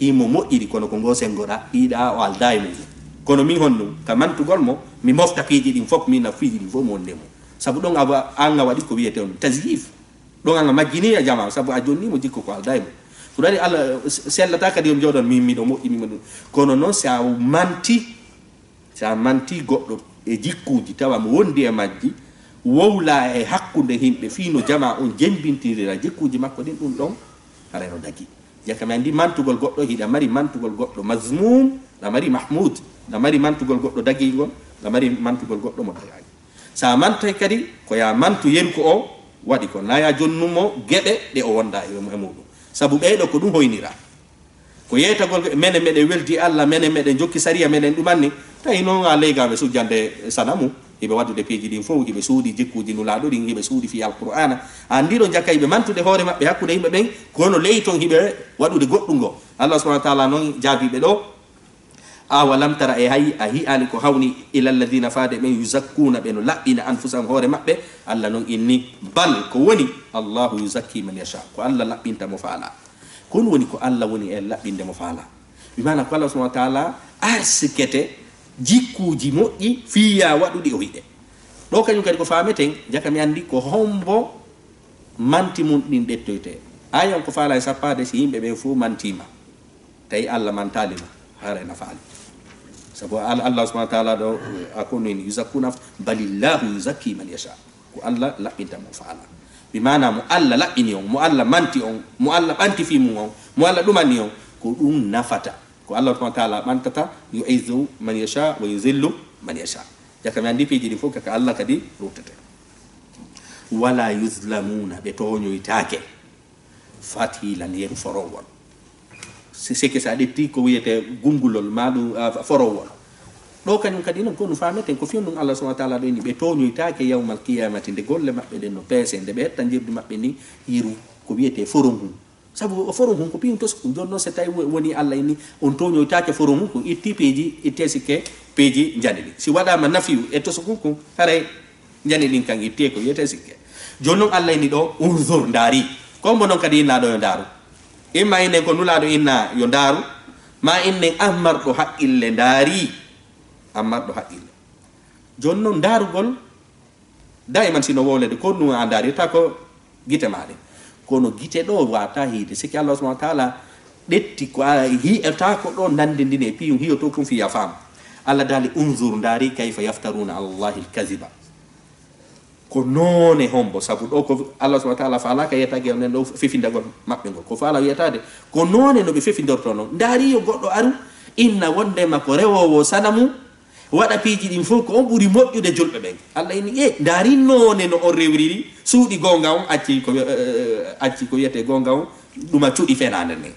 himo moƴƴiri, kono ko ngo senngoɗa, ɗiɗa o aldaa e mum. Kono min honɗum, ka mantugol mo, mi mofta piiji ɗin fof, mi na piiji ɗin fof mo wonde mo. Sabu ɗon a wa-, an a waɗi ko wiyete on tazyif. Ɗon an a majjini e jama, sabu a jonni mo jikku ko aldaa e mum. Ko ɗum waɗi Allah s-, sellata kadi yo mi jooɗon, min miɗo moƴƴini mo ɗum. Kono noon, si a manti, si a manti goɗɗo e jikkuuji, tawa mo wondi e majji, wowla e hakkunde yimɓe, fii no jama on jembintirira jikkuuji makko ɗin, ɗum ɗon haray no dagi. Jaka mi anndi mantugol goɗɗo, hiɗa mari mantugol goɗɗo mazmum, ɗa mari mahmud, ɗa mari mantugol goɗɗo dagingol, ɗa mari mantugol goɗɗo mo dagaaki. Sa mantay kadi, ko ya mantu yeru ko o waɗi ko, na ya jonnumo geɓe ɗe o wonda e, e muɗum. Sabu ɓeyɗo ko ɗum hoynira. Ko yeetagol ko menen meɗen weldi Allah, menen meɗen jokki sariya, menen ɗumanni. Tawi noon a leygaaɓe sujjande sanamu, hiɓe waɗude piiji ɗin fof, hiɓe suuɗi jikkuuji Nulaaɗo ɗin, hiɓe suuɗi fii Alqur'aana. An ndiɗo jaka hiɓe mantude hoore maɓɓe hakkunde yimɓe ɓen, kono ley ton hiɓe waɗude goɗɗum ngo. Allah subhanahu wa taala noon jaabiiɓe ɗo, "Awalam tara, e hay a hi'aali ko hawni ila alladina faade ɓen yuzakkuuna ɓe no laɓɓina anfusahum hoore maɓɓe?" Allah noon inni, "Bal, ko woni, Allahu yuzakki man yasha, ko Allah laɓɓinta mo faala." Ko ɗum woni ko Allah woni e laɓɓinde mo faala. Bi maana ko Allah subhanahu wa taala arsikete jikkuuji moƴƴi fiya waɗuɗi o hiɗe. Ɗo kañum kadi ko faameten, jaka mi anndi ko hombo manti mum ɗin ƴettoyte. Ayan ko faala e sappaade si yimɓe ɓen fof mantiima. Tawi Allah mantaali ma, haray na faali. Sabu Al-, Allah subhanahu wa taala ɗo, a ko noon yuzakkuna, balillahu yuzakki man yasha. Ko Allah laɓɓinta mo faala. Bi maana mo Allah laɓɓini on, mo Allah manti on, mo Allah ɓanti fii mum on, mo Allah ɗumani on, ko ɗum nafata. Ko Allah subhanahu wa taala ɓantata, yu'izzu man yasha wa yuzillu man yasha. Jaka mi anndi piiji ɗin fof, kaka Allah kadi ruttete. Wala yuzlamuna, ɓe tooñoytaake. Fatilan, yeru forowol. Si-, seke sa ƴetti ko wiyete gungulol, ma ɗum, ah, forowol. Ɗo kañum kadi noon, ko no faameten, ko fiyum ɗum Allah subhanahu wa taala ɗo inni, ɓe tooñoytaake yawmal qiyamati, nde golle maɓɓe ɗen no peese, nde ɓe ƴetta njeddu maɓɓe ndin, yeru ko wiyete forongu. Sabu o forongu ko piiyum tosukum. Jooni noon, so tawi wo-, woni Allah inni, on tooñoytaake forongu, ko itti piiji, itte sikke piiji njani ɗi. Si waɗaama nafiyu e tosukum kun, haray njani ɗin kan ittee ko wiyetee sikke. Jooni noon Allah inni ɗo, "Unzur, ndaari." Ko mbo noon kadi innaa ɗo yo ndaaru. Imma innen ko Nulaaɗo innaa yo ndaaru, ma innen an marɗo haqqille ndaari. An marɗo haqqille. Jooni noon ndaarugol, daiman sino wowlede, ko ɗum a ndaari, ta ko gite maa ɗen. Kono gite ɗo waata hiide, siki Allah subhanahu wa taala ƴetti ko a hi'ata ko ɗo nandindini e piiyum hiyo to kun fiya faam. Allah daali, "Unzur, ndaari, kayfa yaftaruna ala Allahi al-kaziba." Ko noone hombo? Sabu ɗo ko Allah subhanahu wa ta'ala faalaaka yetaade on ɗo fefindagol maɓɓe ngol. Ko faala yetaade ko noone no ɓe fefindorto non. Ndaari yo goɗɗo aru inna wondema ko rewoowo sanamu, waɗa piiji ɗin fof ko on ɓuri moƴƴude julɓe ɓen. Allah inni, e, ndaari noone no on rewriri suuɗi goonga on, acci ko, eh, acci ko wiyetee goonga on, ɗuma cuɗi fenaande nden.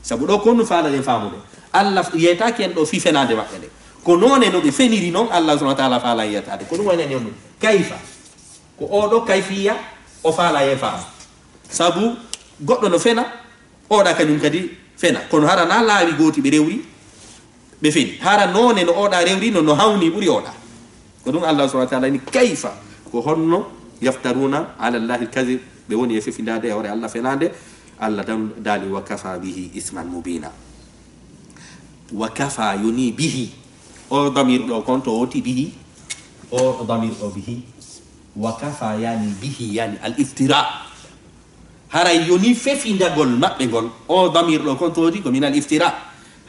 Sabu ɗo ko on faalaɗen faamude. Allah yetaaki en ɗo fii fenaande maɓɓe nde. Ko noone no ɓe feniri non, Allah subhanahu wa ta'ala faala yetaade. Ko ɗum wayni on ɗum. Kayfa? Ko oo ɗo kayfiya o faala yen faamu. Sabu goɗɗo no fena, oɗa kañum kadi fena. Kono hara na laawi gooti ɓe rewri, ɓe feni. Hara noone no oɗa rewri no, no hawni ɓuri oɗa. Ko ɗum Allah subhanahu wa ta'ala ni, kayfa, ko honno, yaftaruna ala Allahi al-kadhib, ɓe woni e fefindaade e hoore Allah fenaande, Allah dan daali, wa kafa bihi isman mubina. Wa kafa yoni bihi. O damir ɗo kon to woti bihi. O damir ɗo bihi. Wa kafa yani bihi yani al-iftira. Haray yoni fefindagol maɓɓe ngol, o damir ɗo kon to woti ko min al-iftira.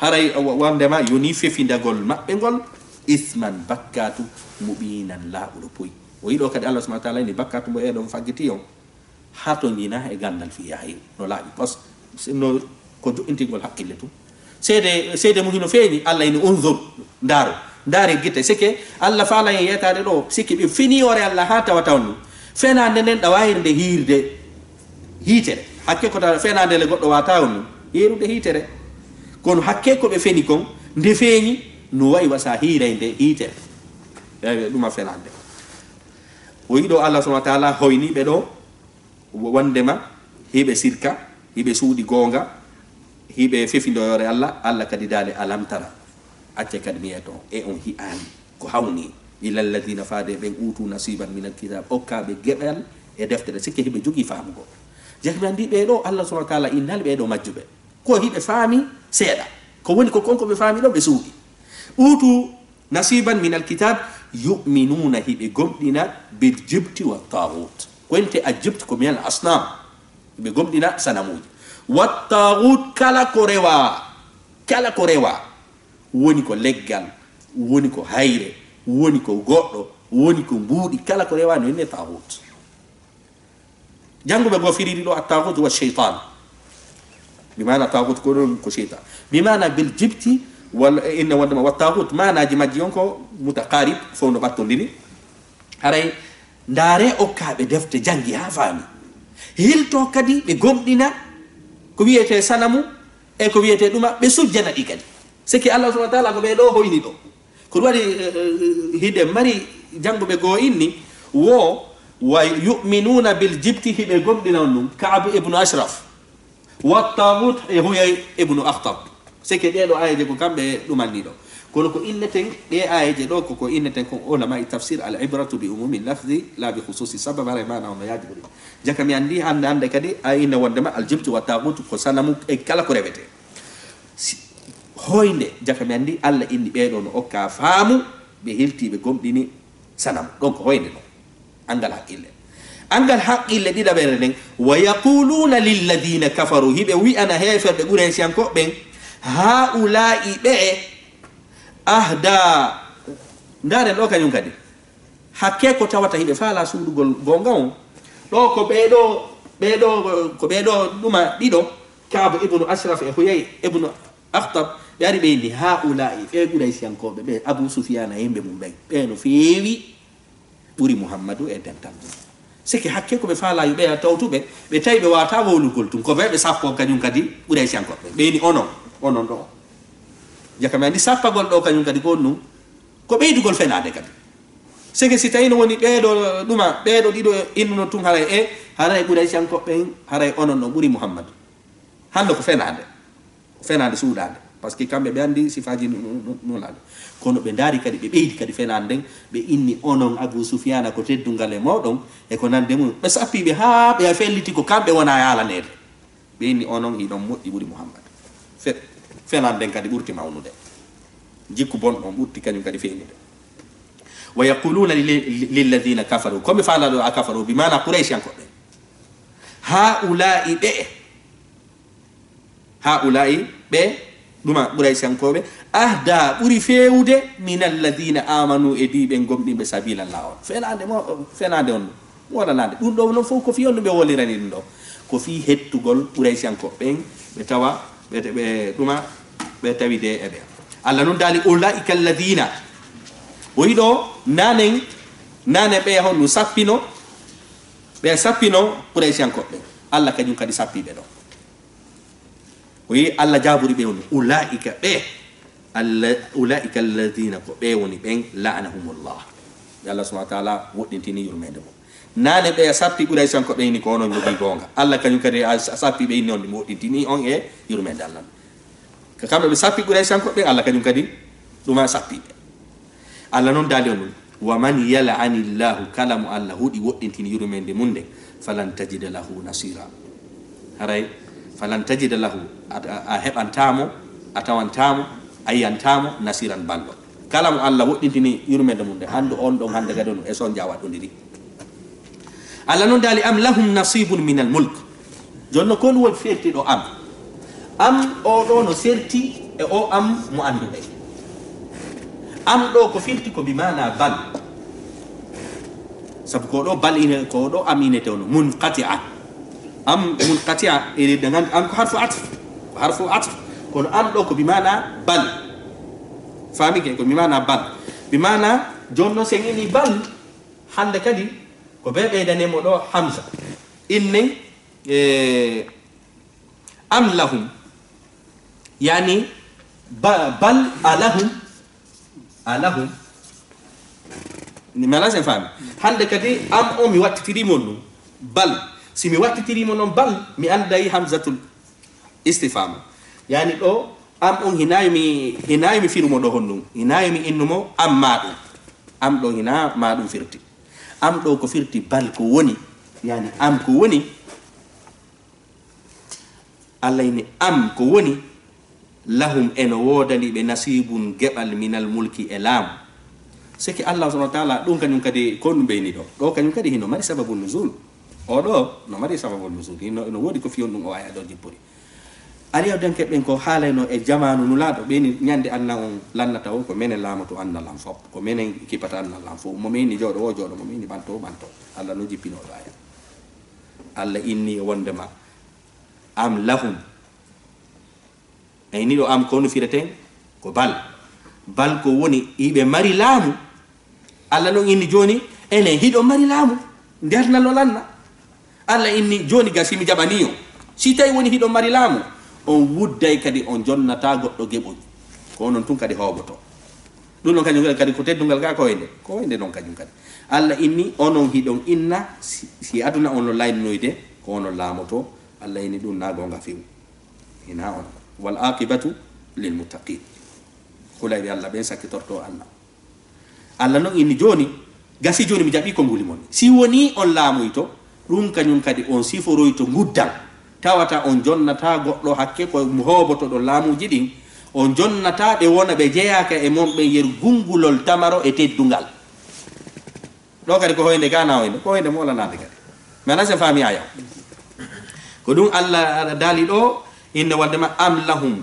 Haray wa-, wondema yoni fefindagol maɓɓe ngol, isman, bakkatu, mubinan, laaɓuɗo poy. O yiɗo kadi Allah subhanahu wa ta'ala ni bakkatu mo eɗon faggiti on. Hato ñina e gandal fi yahi no laaɓi pos, no ko joɗɗintingol haqqille tun. Seede, seede mu hino feeñi, Allah ini, unzur, ndaaro, ndaare gite. Sike Allah faala en yetaade ɗo, sike ɓe fini hoore Allah haa tawata on ɗum. Fenaande nden ɗa waawirde hiirde hiitere. Hakke ko tawa fenaande le goɗɗo waata on ɗum hiirude hiitere. Kono hakke ko ɓe feni kon, nde feeñi, no wayi wasa hiirayde hiitere. Eyi, ɗuma fenaande. O yiɗo Allah subhanahu wa ta'ala hoyni ɓe ɗo, wondema hiɓe sirka, hiɓe suuɗi goonga, hiɓe fefindoyore Allah, Allah kadi daali, alam tara. Acce kadi mi yeto, e on hi'aani ko hawni, ila alladhina, faade ɓen, utu nasiban min alkitab, okkaaɓe geɓal e deftere, sikke hiɓe jogii faamugo. Jahmi anndi ɓee ɗo, Allah subhanahu wa ta'ala innali ɓee ɗo majjuɓe. Ko hiɓe faami seeɗa. Ko woni ko kon ko ɓe faami ɗon ɓe suuɗi. Utu nasiban min alkitab, yu'minuna, hiɓe gomɗina, bil jibti wa taghut. Ko wonte a jibt ko min al asnam. Hiɓe gomɗina sanamuji. Wa taghut, kala ko rewa, kala ko rewa, woni ko leggal, woni ko hayre, woni ko goɗɗo, woni ko mbuuɗi, kala ko rewa no inne taghut. Jannguɓe goo firiri ɗo at-taghut wa shaytan. Bi maana taghut ko ɗon ko shaytan. Bi maana bil jibti wal inna wondema wa taghut, maanaaji majji on ko mutaqarib, fof no ɓattondiri. Haray ndaare okkaaɓe defte janngi haa faami. Hilto kadi ɓe gomɗina ko wiyetee sanamu e ko wiyetee ɗuma, ɓe sujjana ɗi kadi. Seke Allah subhanahu wa ta'ala ko ɓee ɗo hoyni ɗo. Ko ɗum waɗi, eh, eh, hiɗe mari jannguɓe goo inni, wo wa yu'minuna bil jibti, hiɓe gomɗina on ɗum, Ka'ab ibnu Ashraf, wa taghut e Huyay ibnu Akhtab. Seke ɗee ɗo aayeeje ko kamɓe ɗumanni ɗo. Kono ko inneten, ɗee aayeeje ɗo ko, ko inneten kon ulama e tafsir, al ibratu bi umumi lafzi la bi khususi sabab, haray maana on no yaaji ɓuri. Jaka mi anndi hannde, hannde kadi a inna wondema al jibti wa taghut ko sanamu e kala ko rewetee. Si, hoynde, jaka mi anndi Allah inni ɓee ɗo no okka faamu, ɓe hilti ɓe gomɗini sanamu. Ɗon ko hoynde ɗon. Anngal haqqille. Anngal haqqille ɗiɗaɓere nden, wa yaquluna lilladhina kafaru, hiɓe wi'ana heeferɓe Quraysiyankoɓe ɓen, haula'i ɓe'e, ahda, ndaaren ɗo kañum kadi. Hakke ko tawata hiɓe faala suuɗugol goonga on. Ɗo ko ɓee ɗo, ɓee ɗo, ko ɓee ɗo ɗuma ɗiɗo, Ka'ab ibnu Ashraf e Huyay ibnu Akhtab, ɓe ari ɓe inni, haula'i, ɓee Quraysiyankooɓe ɓe, Abu Sufyana e yimɓe mum ɓen, ɓee no feewi ɓuri Muhammadu e dental mum. Seke hakke ko ɓe faala yo ɓeya tawtuɓe, ɓe tawi ɓe waata wowlugol tun, ko ɓe ɓe sappo kañum kadi Quraysiyankooɓe. Ɓe inni onon, onon ɗo. Jaka mi anndi sappagol ɗo kañum kadi ko on ɗum, ko ɓeydugol fenaade kadi. Seke si tawi no woni ɓee ɗo ɗuma, ɓee ɗo ɗiɗo innuno tun haray e, haray Quraysiyankooɓe ɓen, haray onon ɗo ɓuri Muhammadu. Hannde ko fenaande. Ko fenaande suuɗaande. Par ce que kamɓe ɓe anndi sifaaji nu-, nu-, nu-, nulaaɗo. Kono ɓe ndaari kadi, ɓe ɓeydi kadi fenaande nden, ɓe inni onon Abu Sufyana ko teddungal e mooɗon, e ko nande mum. Ɓe sappi ɓe haa ɓe felliti ko kamɓe wona yaalaneede. Ɓe inni onon hiɗon moƴƴi ɓuri Muhammad. Fe-, fenaande nden kadi ɓurti mawnude. Jikku bonɗo on ɓurti kañum kadi feeñude. Wa yaquluna li-, li-, lilladhina kafaru. Ko mi faala ɗo a kafaru, bi maana Qurayshiyankoɓe. Haa'ulaa'i ɓe'e. Haa'ulaa'i ɓe, Ɗuma Quraysiyankooɓe, ahda, ɓuri feewude, min alladina amanu, e diiɓe gomɗinɓe, sabila, laawol. Fenaande mo, fenaande on, wolanande. Ɗum ɗo noon fof ko fii on ɗum ɓe wolirani ɗum ɗo. Ko fii hettugol Quraysiyankooɓe ɓen, ɓe tawa, ɓe, ɓe ɗuma, ɓe tawide e ɓe. Allah noon daali, ulaika alladina. O yiɗo nanen, nanen ɓe honɗum sappino, ɓe sappino Quraysiyankooɓe ɓen. Allah kañum kadi sappi ɓe ɗo. O yi Allah jaabori ɓe on, ulaika ɓe, alla-, ulaika alladina, ko ɓe woni ɓen, la'anahumullah. Ɓe Allah subhanahu wa ta'ala woɗɗintini yurmeende mum. Naane ɓe sappi Quraysiyankooɓe ni ko onon jogii goonga. Allah kañum kadi a, a sappi ɓe ni on, mi woɗɗintini on e yurmeende Allah. Ko kamɓe ɓe sappi Quraysiyankooɓe, Allah kañum kadi ɗuma sappi ɓe. Allah noon daali on ɗum, wa man yal'anillahu, kala mo Allah huɗi woɗɗintini yurmeende mum nden, falan tajida lahu nasira. Haray, falan tajida lahu, a, a, a heɓantaa mo, a tawantaa mo, a yiyantaa mo, nasiran ballo. Kala mo Allah woɗɗintini yurmeende mum nden, anndu on ɗon hannde kadi on e sonja waɗɗondiri. Allah noon daali, am lahum nasibun minal mulk. Jooni noon, ko ɗum woni firti ɗo am. Am o ɗo no serti e o am mo annduɗen. Am ɗo ko firti ko bi maana bal. Sabu ko ɗo bal ine, ko ɗo am inete ono munqati'a. Am munqati'a, ene ɗe nganndi am ko harfu atf. Ko harfu atf. Kono am ɗo ko bi maana bal. Faami ke? Ko bi maana bal. Bi maana jooni noon, sen ini bal, hannde kadi ko ɓe ɓeydane mo ɗo hamza. Inne, e, am lahum, yani ba-, bal alahum, alahum. Ni mala sen faami. Hannde kadi am o mi wattitiri mo ɗum. Bal. Si mi wattitiri mo noon bal, mi annday hamzatul istifham. Yani ɗo am on hinaayi mi, hinaayi mi firu mo ɗo honɗum. Hinaayi mi innu mo am ma ɗum. Am ɗo hinaa ma ɗum firti. Am ɗo ko firti bal ko woni. Yani am ko woni. Allah ini am ko woni, lahum, eno woodani ɓe, nasibun, geɓal, minal mulki, e laamu. Seke Allah subhanahu wa ta'ala, ɗum kañum kadi ko ɗum ɓeyni ɗo. Ɗo kañum kadi hino mari sababu nuzul. O ɗo no mari sababu nuzul. Hino, no woodi ko fiyon ɗum o aya ɗo jippori. Ariyadanke ɓen ko haalayno e jamaanu Nulaaɗo, ɓeyni ñande anna on lannata o, ko menen laamoto anna lan fop. Ko menen kipata anna lan fop. Mo meyni jooɗo o jooɗo, mo meyni ɓanto o ɓanto. Allah no jippino ɗo aya. Allah inni wondema am lahum. Eyni ɗo am ko no fireten? Ko bal. Bal ko woni iɓe mari laamu. Allah non inni jooni, enen hiɗon mari laamu. Nder nalo lanna. Allah inni jooni ga si mi jaɓanii on. Si tawi woni hiɗon mari laamu, on wudday kadi on jonnata goɗɗo geɓol. Ko onon tun kadi hooboto. Ɗum non kañum kadi ko teddungal ga ko hoynde. Ko hoynde non kañum kadi. Allah inni onon hiɗon inna si, si aduna on no layninoyde ko onon laamoto. Allah inni ɗum na goonga few. Hina on. Wal aqibatu lil muttaqin. Hulayɓe Allah ɓen sakkitorto Allah. Allah non inni jooni, gasi jooni mi jaɓi konnguli mon. Si woni on laamoyto, ɗum kañum kadi on siforoyto nguddan. Tawata on jonnata goɗɗo hakke ko mo hoobotoɗon laamuuji ɗin. On jonnata ɓe wona ɓe jeyaaka e mon ɓen yeru gunngulol tamaro e teddungal. Ɗo kadi ko hoynde gana hoynde, ko hoynde mo wala naade kadi. Mi ala sen faami aya. Ko ɗum Allah daali ɗo, inne wonde ma am lahum.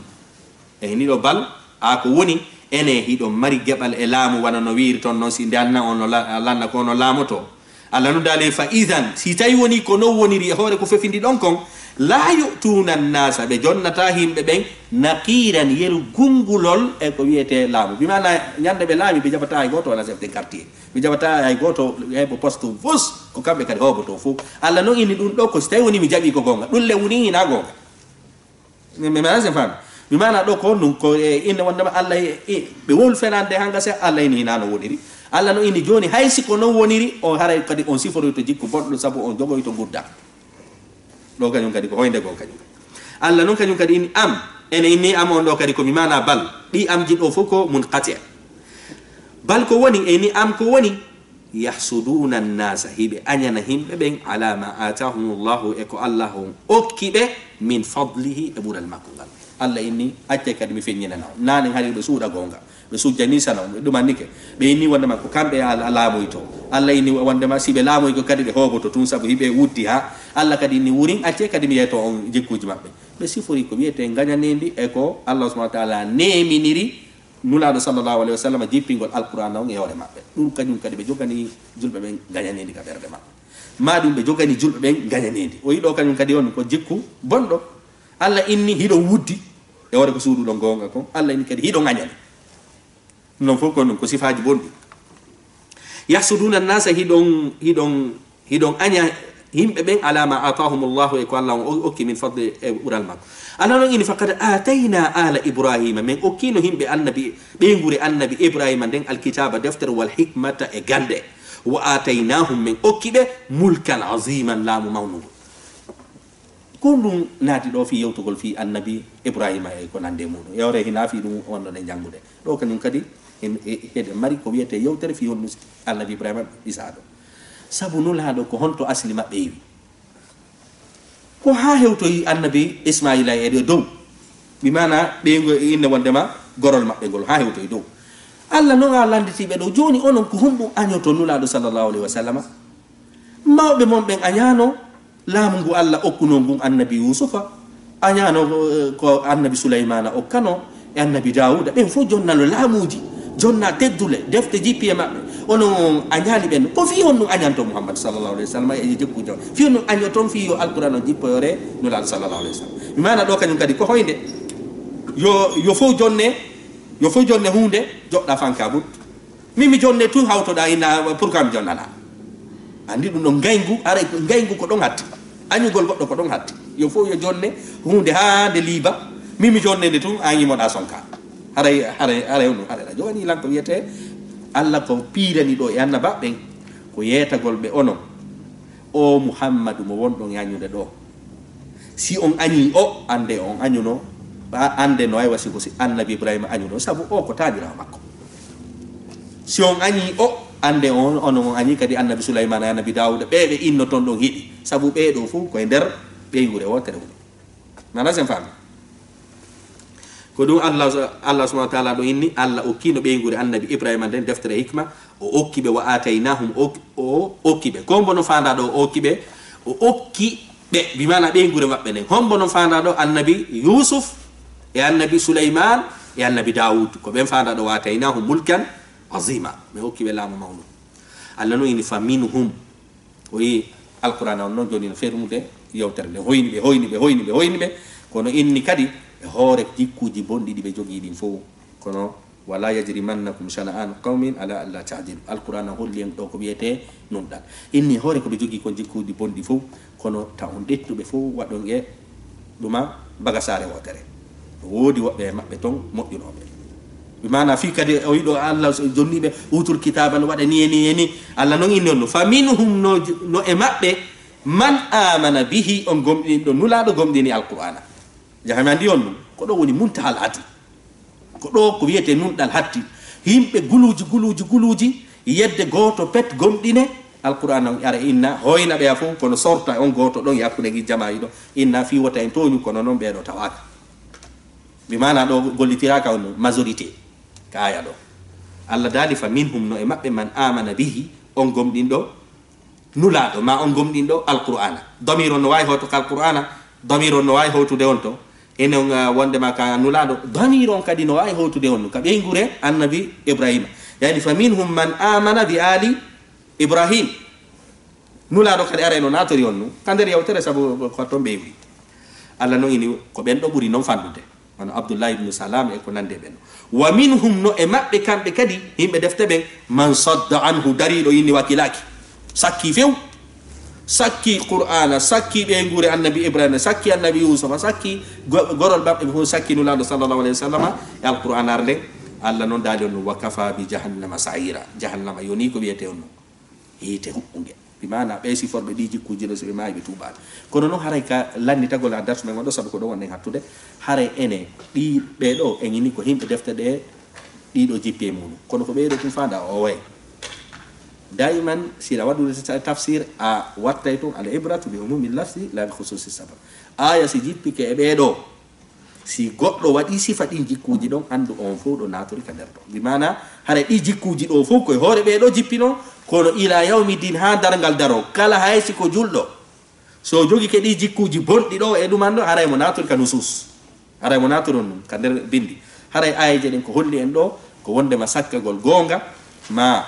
E ni ɗo bal, a ko woni, ene hiɗo mari geɓal e laamu wano no wiiri ton non si nde anna on no la-, lanna ko no laamoto. Allah no daali fa idan, si tawi woni ko non woniri e hoore ko fefindi ɗon kon, la yu'tuna nasa, ɓe jonnata himɓe ɓen, naqiran, yeru gunngulol e ko wiyete laamu. Bi maana ñande ɓe laami, ɓe jaɓata hay gooto wala chef de quartier. Ɓe jaɓata hay gooto heɓo poste fus, ko kamɓe kadi hooboto fof. Allah non inni ɗum ɗo ko si tawi woni mi jaɓi ko goonga. Ɗum le woni hina goonga. Mi, mi, mi, mi faami. Mi maana ɗo ko ɗum ko, e, inne wondema Allah, e, e, ɓe wol fenande hanga se Allah ini hina no woniri. Allah no inni jooni hay si ko non woniri, o haray kadi on siforoyto jikku bonɗo sabu on jogoyto ngudda. Ɗo kañum kadi ko hoynde goo kañum. Allah non kañum kadi inni am, ene inni am on ɗo kadi ko mi maana bal. Ɗi am ji ɗo fof ko munqati. Bal ko woni, e ni am ko woni, yahsuduna nnasa, hiɓe añana himɓe ɓen, ala ma atahum llahu, e ko Allah on okki ɓe, min fadlihi, e ɓural makko ngal. Allah inni, accay kadi mi feññinana on. Nanen hari ɓe suuɗa goonga. Ɓe sujjani sanam, ɓe ɗumannike. Ɓe inni wondema ko kamɓe a, a laamoyto. Allah inni wondema si ɓe laamoyto kadi ɓe hooboto tun sabu hiɓe wuddi ha. Allah kadi inni wurin accee kadi mi yeeto on jikkuji maɓɓe. Ɓe sifori ko wiyetee ngañaneendi e ko Allah subhanahu wa taala neeminiri Nulaaɗo sallallahu alayhi wa sallam jippingol Alqur'aana on e hoore maɓɓe. Ɗum kañum kadi ɓe jogani julɓe ɓen ngañaneendi ka ɓerɗe maɓɓe. Maa ɗum ɓe jogani julɓe ɓen ngañaneendi. O yiɗo kañum kadi on ko jikku bonɗo. Allah inni hiɗon wuddi e hoore ko suuɗuɗon goonga kon. Allah inni kadi hiɗon añani. Non fof ko ɗum ko sifaaji bonɗi. Yahsuduna nnasa, hiɗon, hiɗon, hiɗon aña yimɓe ɓen, ala ma atahum llahu, e ko Allah on o-, okki min fadli e ɓural makko. Allah non ini, faqad atayna ala Ibrahima, min okkino yimɓe annabi, ɓeynguure annabi Ibrahima nden, alkitaba, deftere, wal hikmata, e gannde. Wa ataynahum, min okki ɓe mulkan aziman, laamu mawnungu. Ko ɗum naati ɗo fii yewtugol fii annabi Ibrahima e ko nandi e muɗum. Yewre hina fii ɗum wonɗon e janngude. Ɗo kañum kadi en, e, heɗen mari ko wiyetee yewtere fii honno annabi Ibrahima ɗisaa ɗo. Sabu Nulaaɗo ko honto asli maɓɓe iwi? Ko haa hewtoyi annabi Ismaila e ɗo dow. Bi maana ɓeyngu e inne wondema gorol maɓɓe ngol haa hewtoyi dow. Allah non a lannditiiɓe ɗo. Jooni onon ko honɗum añoto Nulaaɗo sallallahu alayhi wa sallama? Mawɓe mon ɓen añaano laamu ngu Allah okkunoo ngun annabi Yuusufa, añaano, eh, ko annabi Sulaymaana okkano, e annabi Daawuda, ɓen fof jonnano laamuuji, jonna teddule, defte jippi e maɓɓe. Onon on añaani ɓen. Ko fii honɗum añanto Muhammad sallallahu alayhi wa sallam e jikkuuji on? Fii honɗum añoton fii yo Alqur'aana on jippoyore Nulaaɗo sallallahu alayhi wa sallam? Mi maana ɗo kañum kadi ko hoynde. Yo, yo fof jonne, yo fof jonne huunde, joɗɗa fanka but. Min mi jonne tun hawtoɗaa ina, pourquoi mi jonnanaa? Anndi ɗum ɗon ngayngu, haray ko ngayngu ko ɗon hatti. Añugol goɗɗo ko ɗon hatti. Yo fof yo jonne huunde haa nde liiba. Min mi jonne nde tun, an yimoɗaa sonka. Haray, haray, haray on ɗum, haray ɗa joganii lan ko wiyetee Allah ko piirani ɗo e annabaaɓe ɓen, ko yeetagol ɓe onon. O Muhammadu mo wonɗon e añude ɗo. Si on añii o, annde on añuno, a-, annde no ay wa si ko si annabi Ibrahima añuno, sabu o ko taaniraawo makko. Si on añii o, annde on, onon on añii kadi annabi Sulaymaana e annabi Daawuda, ɓe ɓe innoton ɗon hiɗi, sabu ɓee ɗoo fof ko e nder ɓeynguure wootere woni. Nana sen faami? Ko ɗum Allah, Allah subhanahu wa taala ɗo inni, Allah okkino ɓeynguure annabi Ibrahima nden deftere hikma, o okki ɓe, wa ataynahum, o, o okki ɓe. Ko hombo non faandaa ɗo o okki ɓe? O okki ɓe, bi maana ɓeynguure maɓɓe nden. Hombo non faandaa ɗo? Annabi Yusuf, e annabi Suleyman, e annabi Dawud. Ko ɓen faandaa ɗo, wa ataynahum mulkan azima. Mi okki ɓe laamu mawnu. Allah no ini, fa minhum. O yi Alqur'aana on non jooni no fermude yewtere nde. Hoyni ɓe, hoyni ɓe, hoyni ɓe, hoyni ɓe. Kono inni kadi e hoore jikkuuji bonɗi ɗi ɓe jogii ɗin fof. Kono, wala yajrimannakum shana'anu qawmin ala alla ta'dilu. Alqur'aana holli en ɗo ko wiyetee nunɗal. Inni hoore ko ɓe jogii kon jikkuuji bonɗi fof, kono ta on ɗettuɓe fof waɗon e ɗuma bagasaare wootere. No woodi woɓɓe e maɓɓe ton moƴƴunooɓe. Bi maana fii kadi o yiɗo Allah so jonniiɓe utul kitaaba no waɗa ni e ni e ni. Allah non inni on no. Fa minhum, no, no e maɓɓe, man amana bihi, on gomɗinɗo Nulaaɗo gomɗini Alqur'aana. Jahami andi on ɗum. Ko ɗo woni muntahal ati. Ko ɗo ko wiyetee nunɗal hatti. Yimɓe guluuji, guluuji, guluuji, yedde gooto pet gomɗine Alqur'aana on, ara inna, hoyna ɓe a fof, kono sorta on gooto ɗon e hakkunde ngi jamaa ɗo, inna fii wota en tooñu, kono non ɓee ɗo tawaaka. Bi maana ɗo gollitiraaka on majorité ka aya ɗo. Allah daali, fa minhum, no e maɓɓe, man amana bihi, on gomɗinɗo Nulaaɗo, ma on gomɗinɗo Alqur'aana. Damir on no waawi hawtude ka Alqur'aana, damir on no waawi hawtude on to. Enen, ah, wondema ka Nulaaɗo, damir on kadi no waawi hawtude on ka ɓeynguure annabi Ibrahima. Yani, fa minhum man amana bi ali Ibrahim. Nulaaɗo kadi aray no naatori on nun ka nder yewtere, sabu ko ton ɓeynguure. Allah no ini ko ɓen ɗo ɓuri non fanɗude. Wano Abdullahi ibnu Salam e ko nandi e ɓen. Wa minhum, no e maɓɓe kamɓe kadi, yimɓe defte ɓen, man sadda anhu, dariiɗo inni wakilaaki. Sakki few. Sakki Qur'aana, sakki ɓeynguure annabi Ibrahima, sakki annabi Yusufa, sakki go-, gorol maɓɓe fof, sakki Nulaaɗo sallallahu alayhi wa sallama e Alqur'aana ar nden. Allah non daali on no, wa kafa bi jahannama sa'ira. Jahannama yoni ko wiyetee on no. Hiite huɓɓunge. Bi maana ɓee siforɓe ɗii jikkuuji ɗo, so ɓe maayi ɓe tuubaali. Kono non haray ka lannitagol a darsu men on ɗo, sabu ko ɗo wonɗen hattude, haray ene ɗii ɓee ɗo en ini ko yimɓe defte ɗe ɗii ɗo jippi e muɗum. Kono ko ɓee ɗo tun faandaa o waye. Daiman sila waɗude ta-, tafsir a wattay tun al ibratu bi umumi lafzi la bi khususi sabab. Aya si jippike e ɓee ɗo, si goɗɗo waɗii sifa ɗin jikkuuji ɗon, anndu on fow ɗo naatori ka nder ɗon. Bi maana, haray ɗii jikkuuji ɗo fow ko e hoore ɓee ɗo jippinoo, kono ila yawmi din, haa darngal daroo, kala hay si ko julɗo, So o jogike ɗi jikkuuji bonɗi ɗo e ɗuman ɗo, haray mo naaturi ka nusus. Haray mo naaturi on ɗum ka nder bindi. Haray aayeeje ɗen ko holli en ɗo, ko wonde ma sakkagol goonga, ma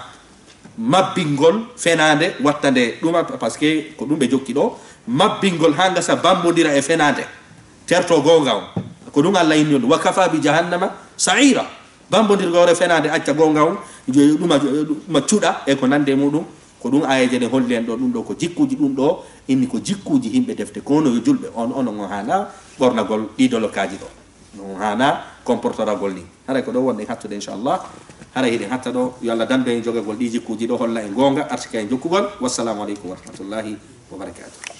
mabbingol fenaande, watta nde ɗuma, parce que ko ɗum ɓe jokki ɗo, mabbingol haa ngasa bambondira e fenaande, terto goonga on. Ko ɗum Allah inni on, "Wa kafa bi jahannama sa'ira." Bambondirgol e fenaande, acca goonga on, jo-, ɗuma, ɗuma cuɗa e ko nande muɗum. Ko ɗum aayeeje ɗen holli en ɗo, ɗum ɗo ko jikkuuji, ɗum ɗo inni ko jikkuuji yimɓe defte, kono yo julɓe on, onon on haana ɓornagol ɗi dolokaaji ɗo. On haana comportoragol ni. Haray ko ɗo wonɗen hattude, inchallah. Haray hiɗen hatta ɗo, yo Allah dandu en jogagol ɗi jikkuuji ɗo, holla en goonga, artika en jokkugol. Wassalamu aleykum wa rahmatullahi wa barakatuh.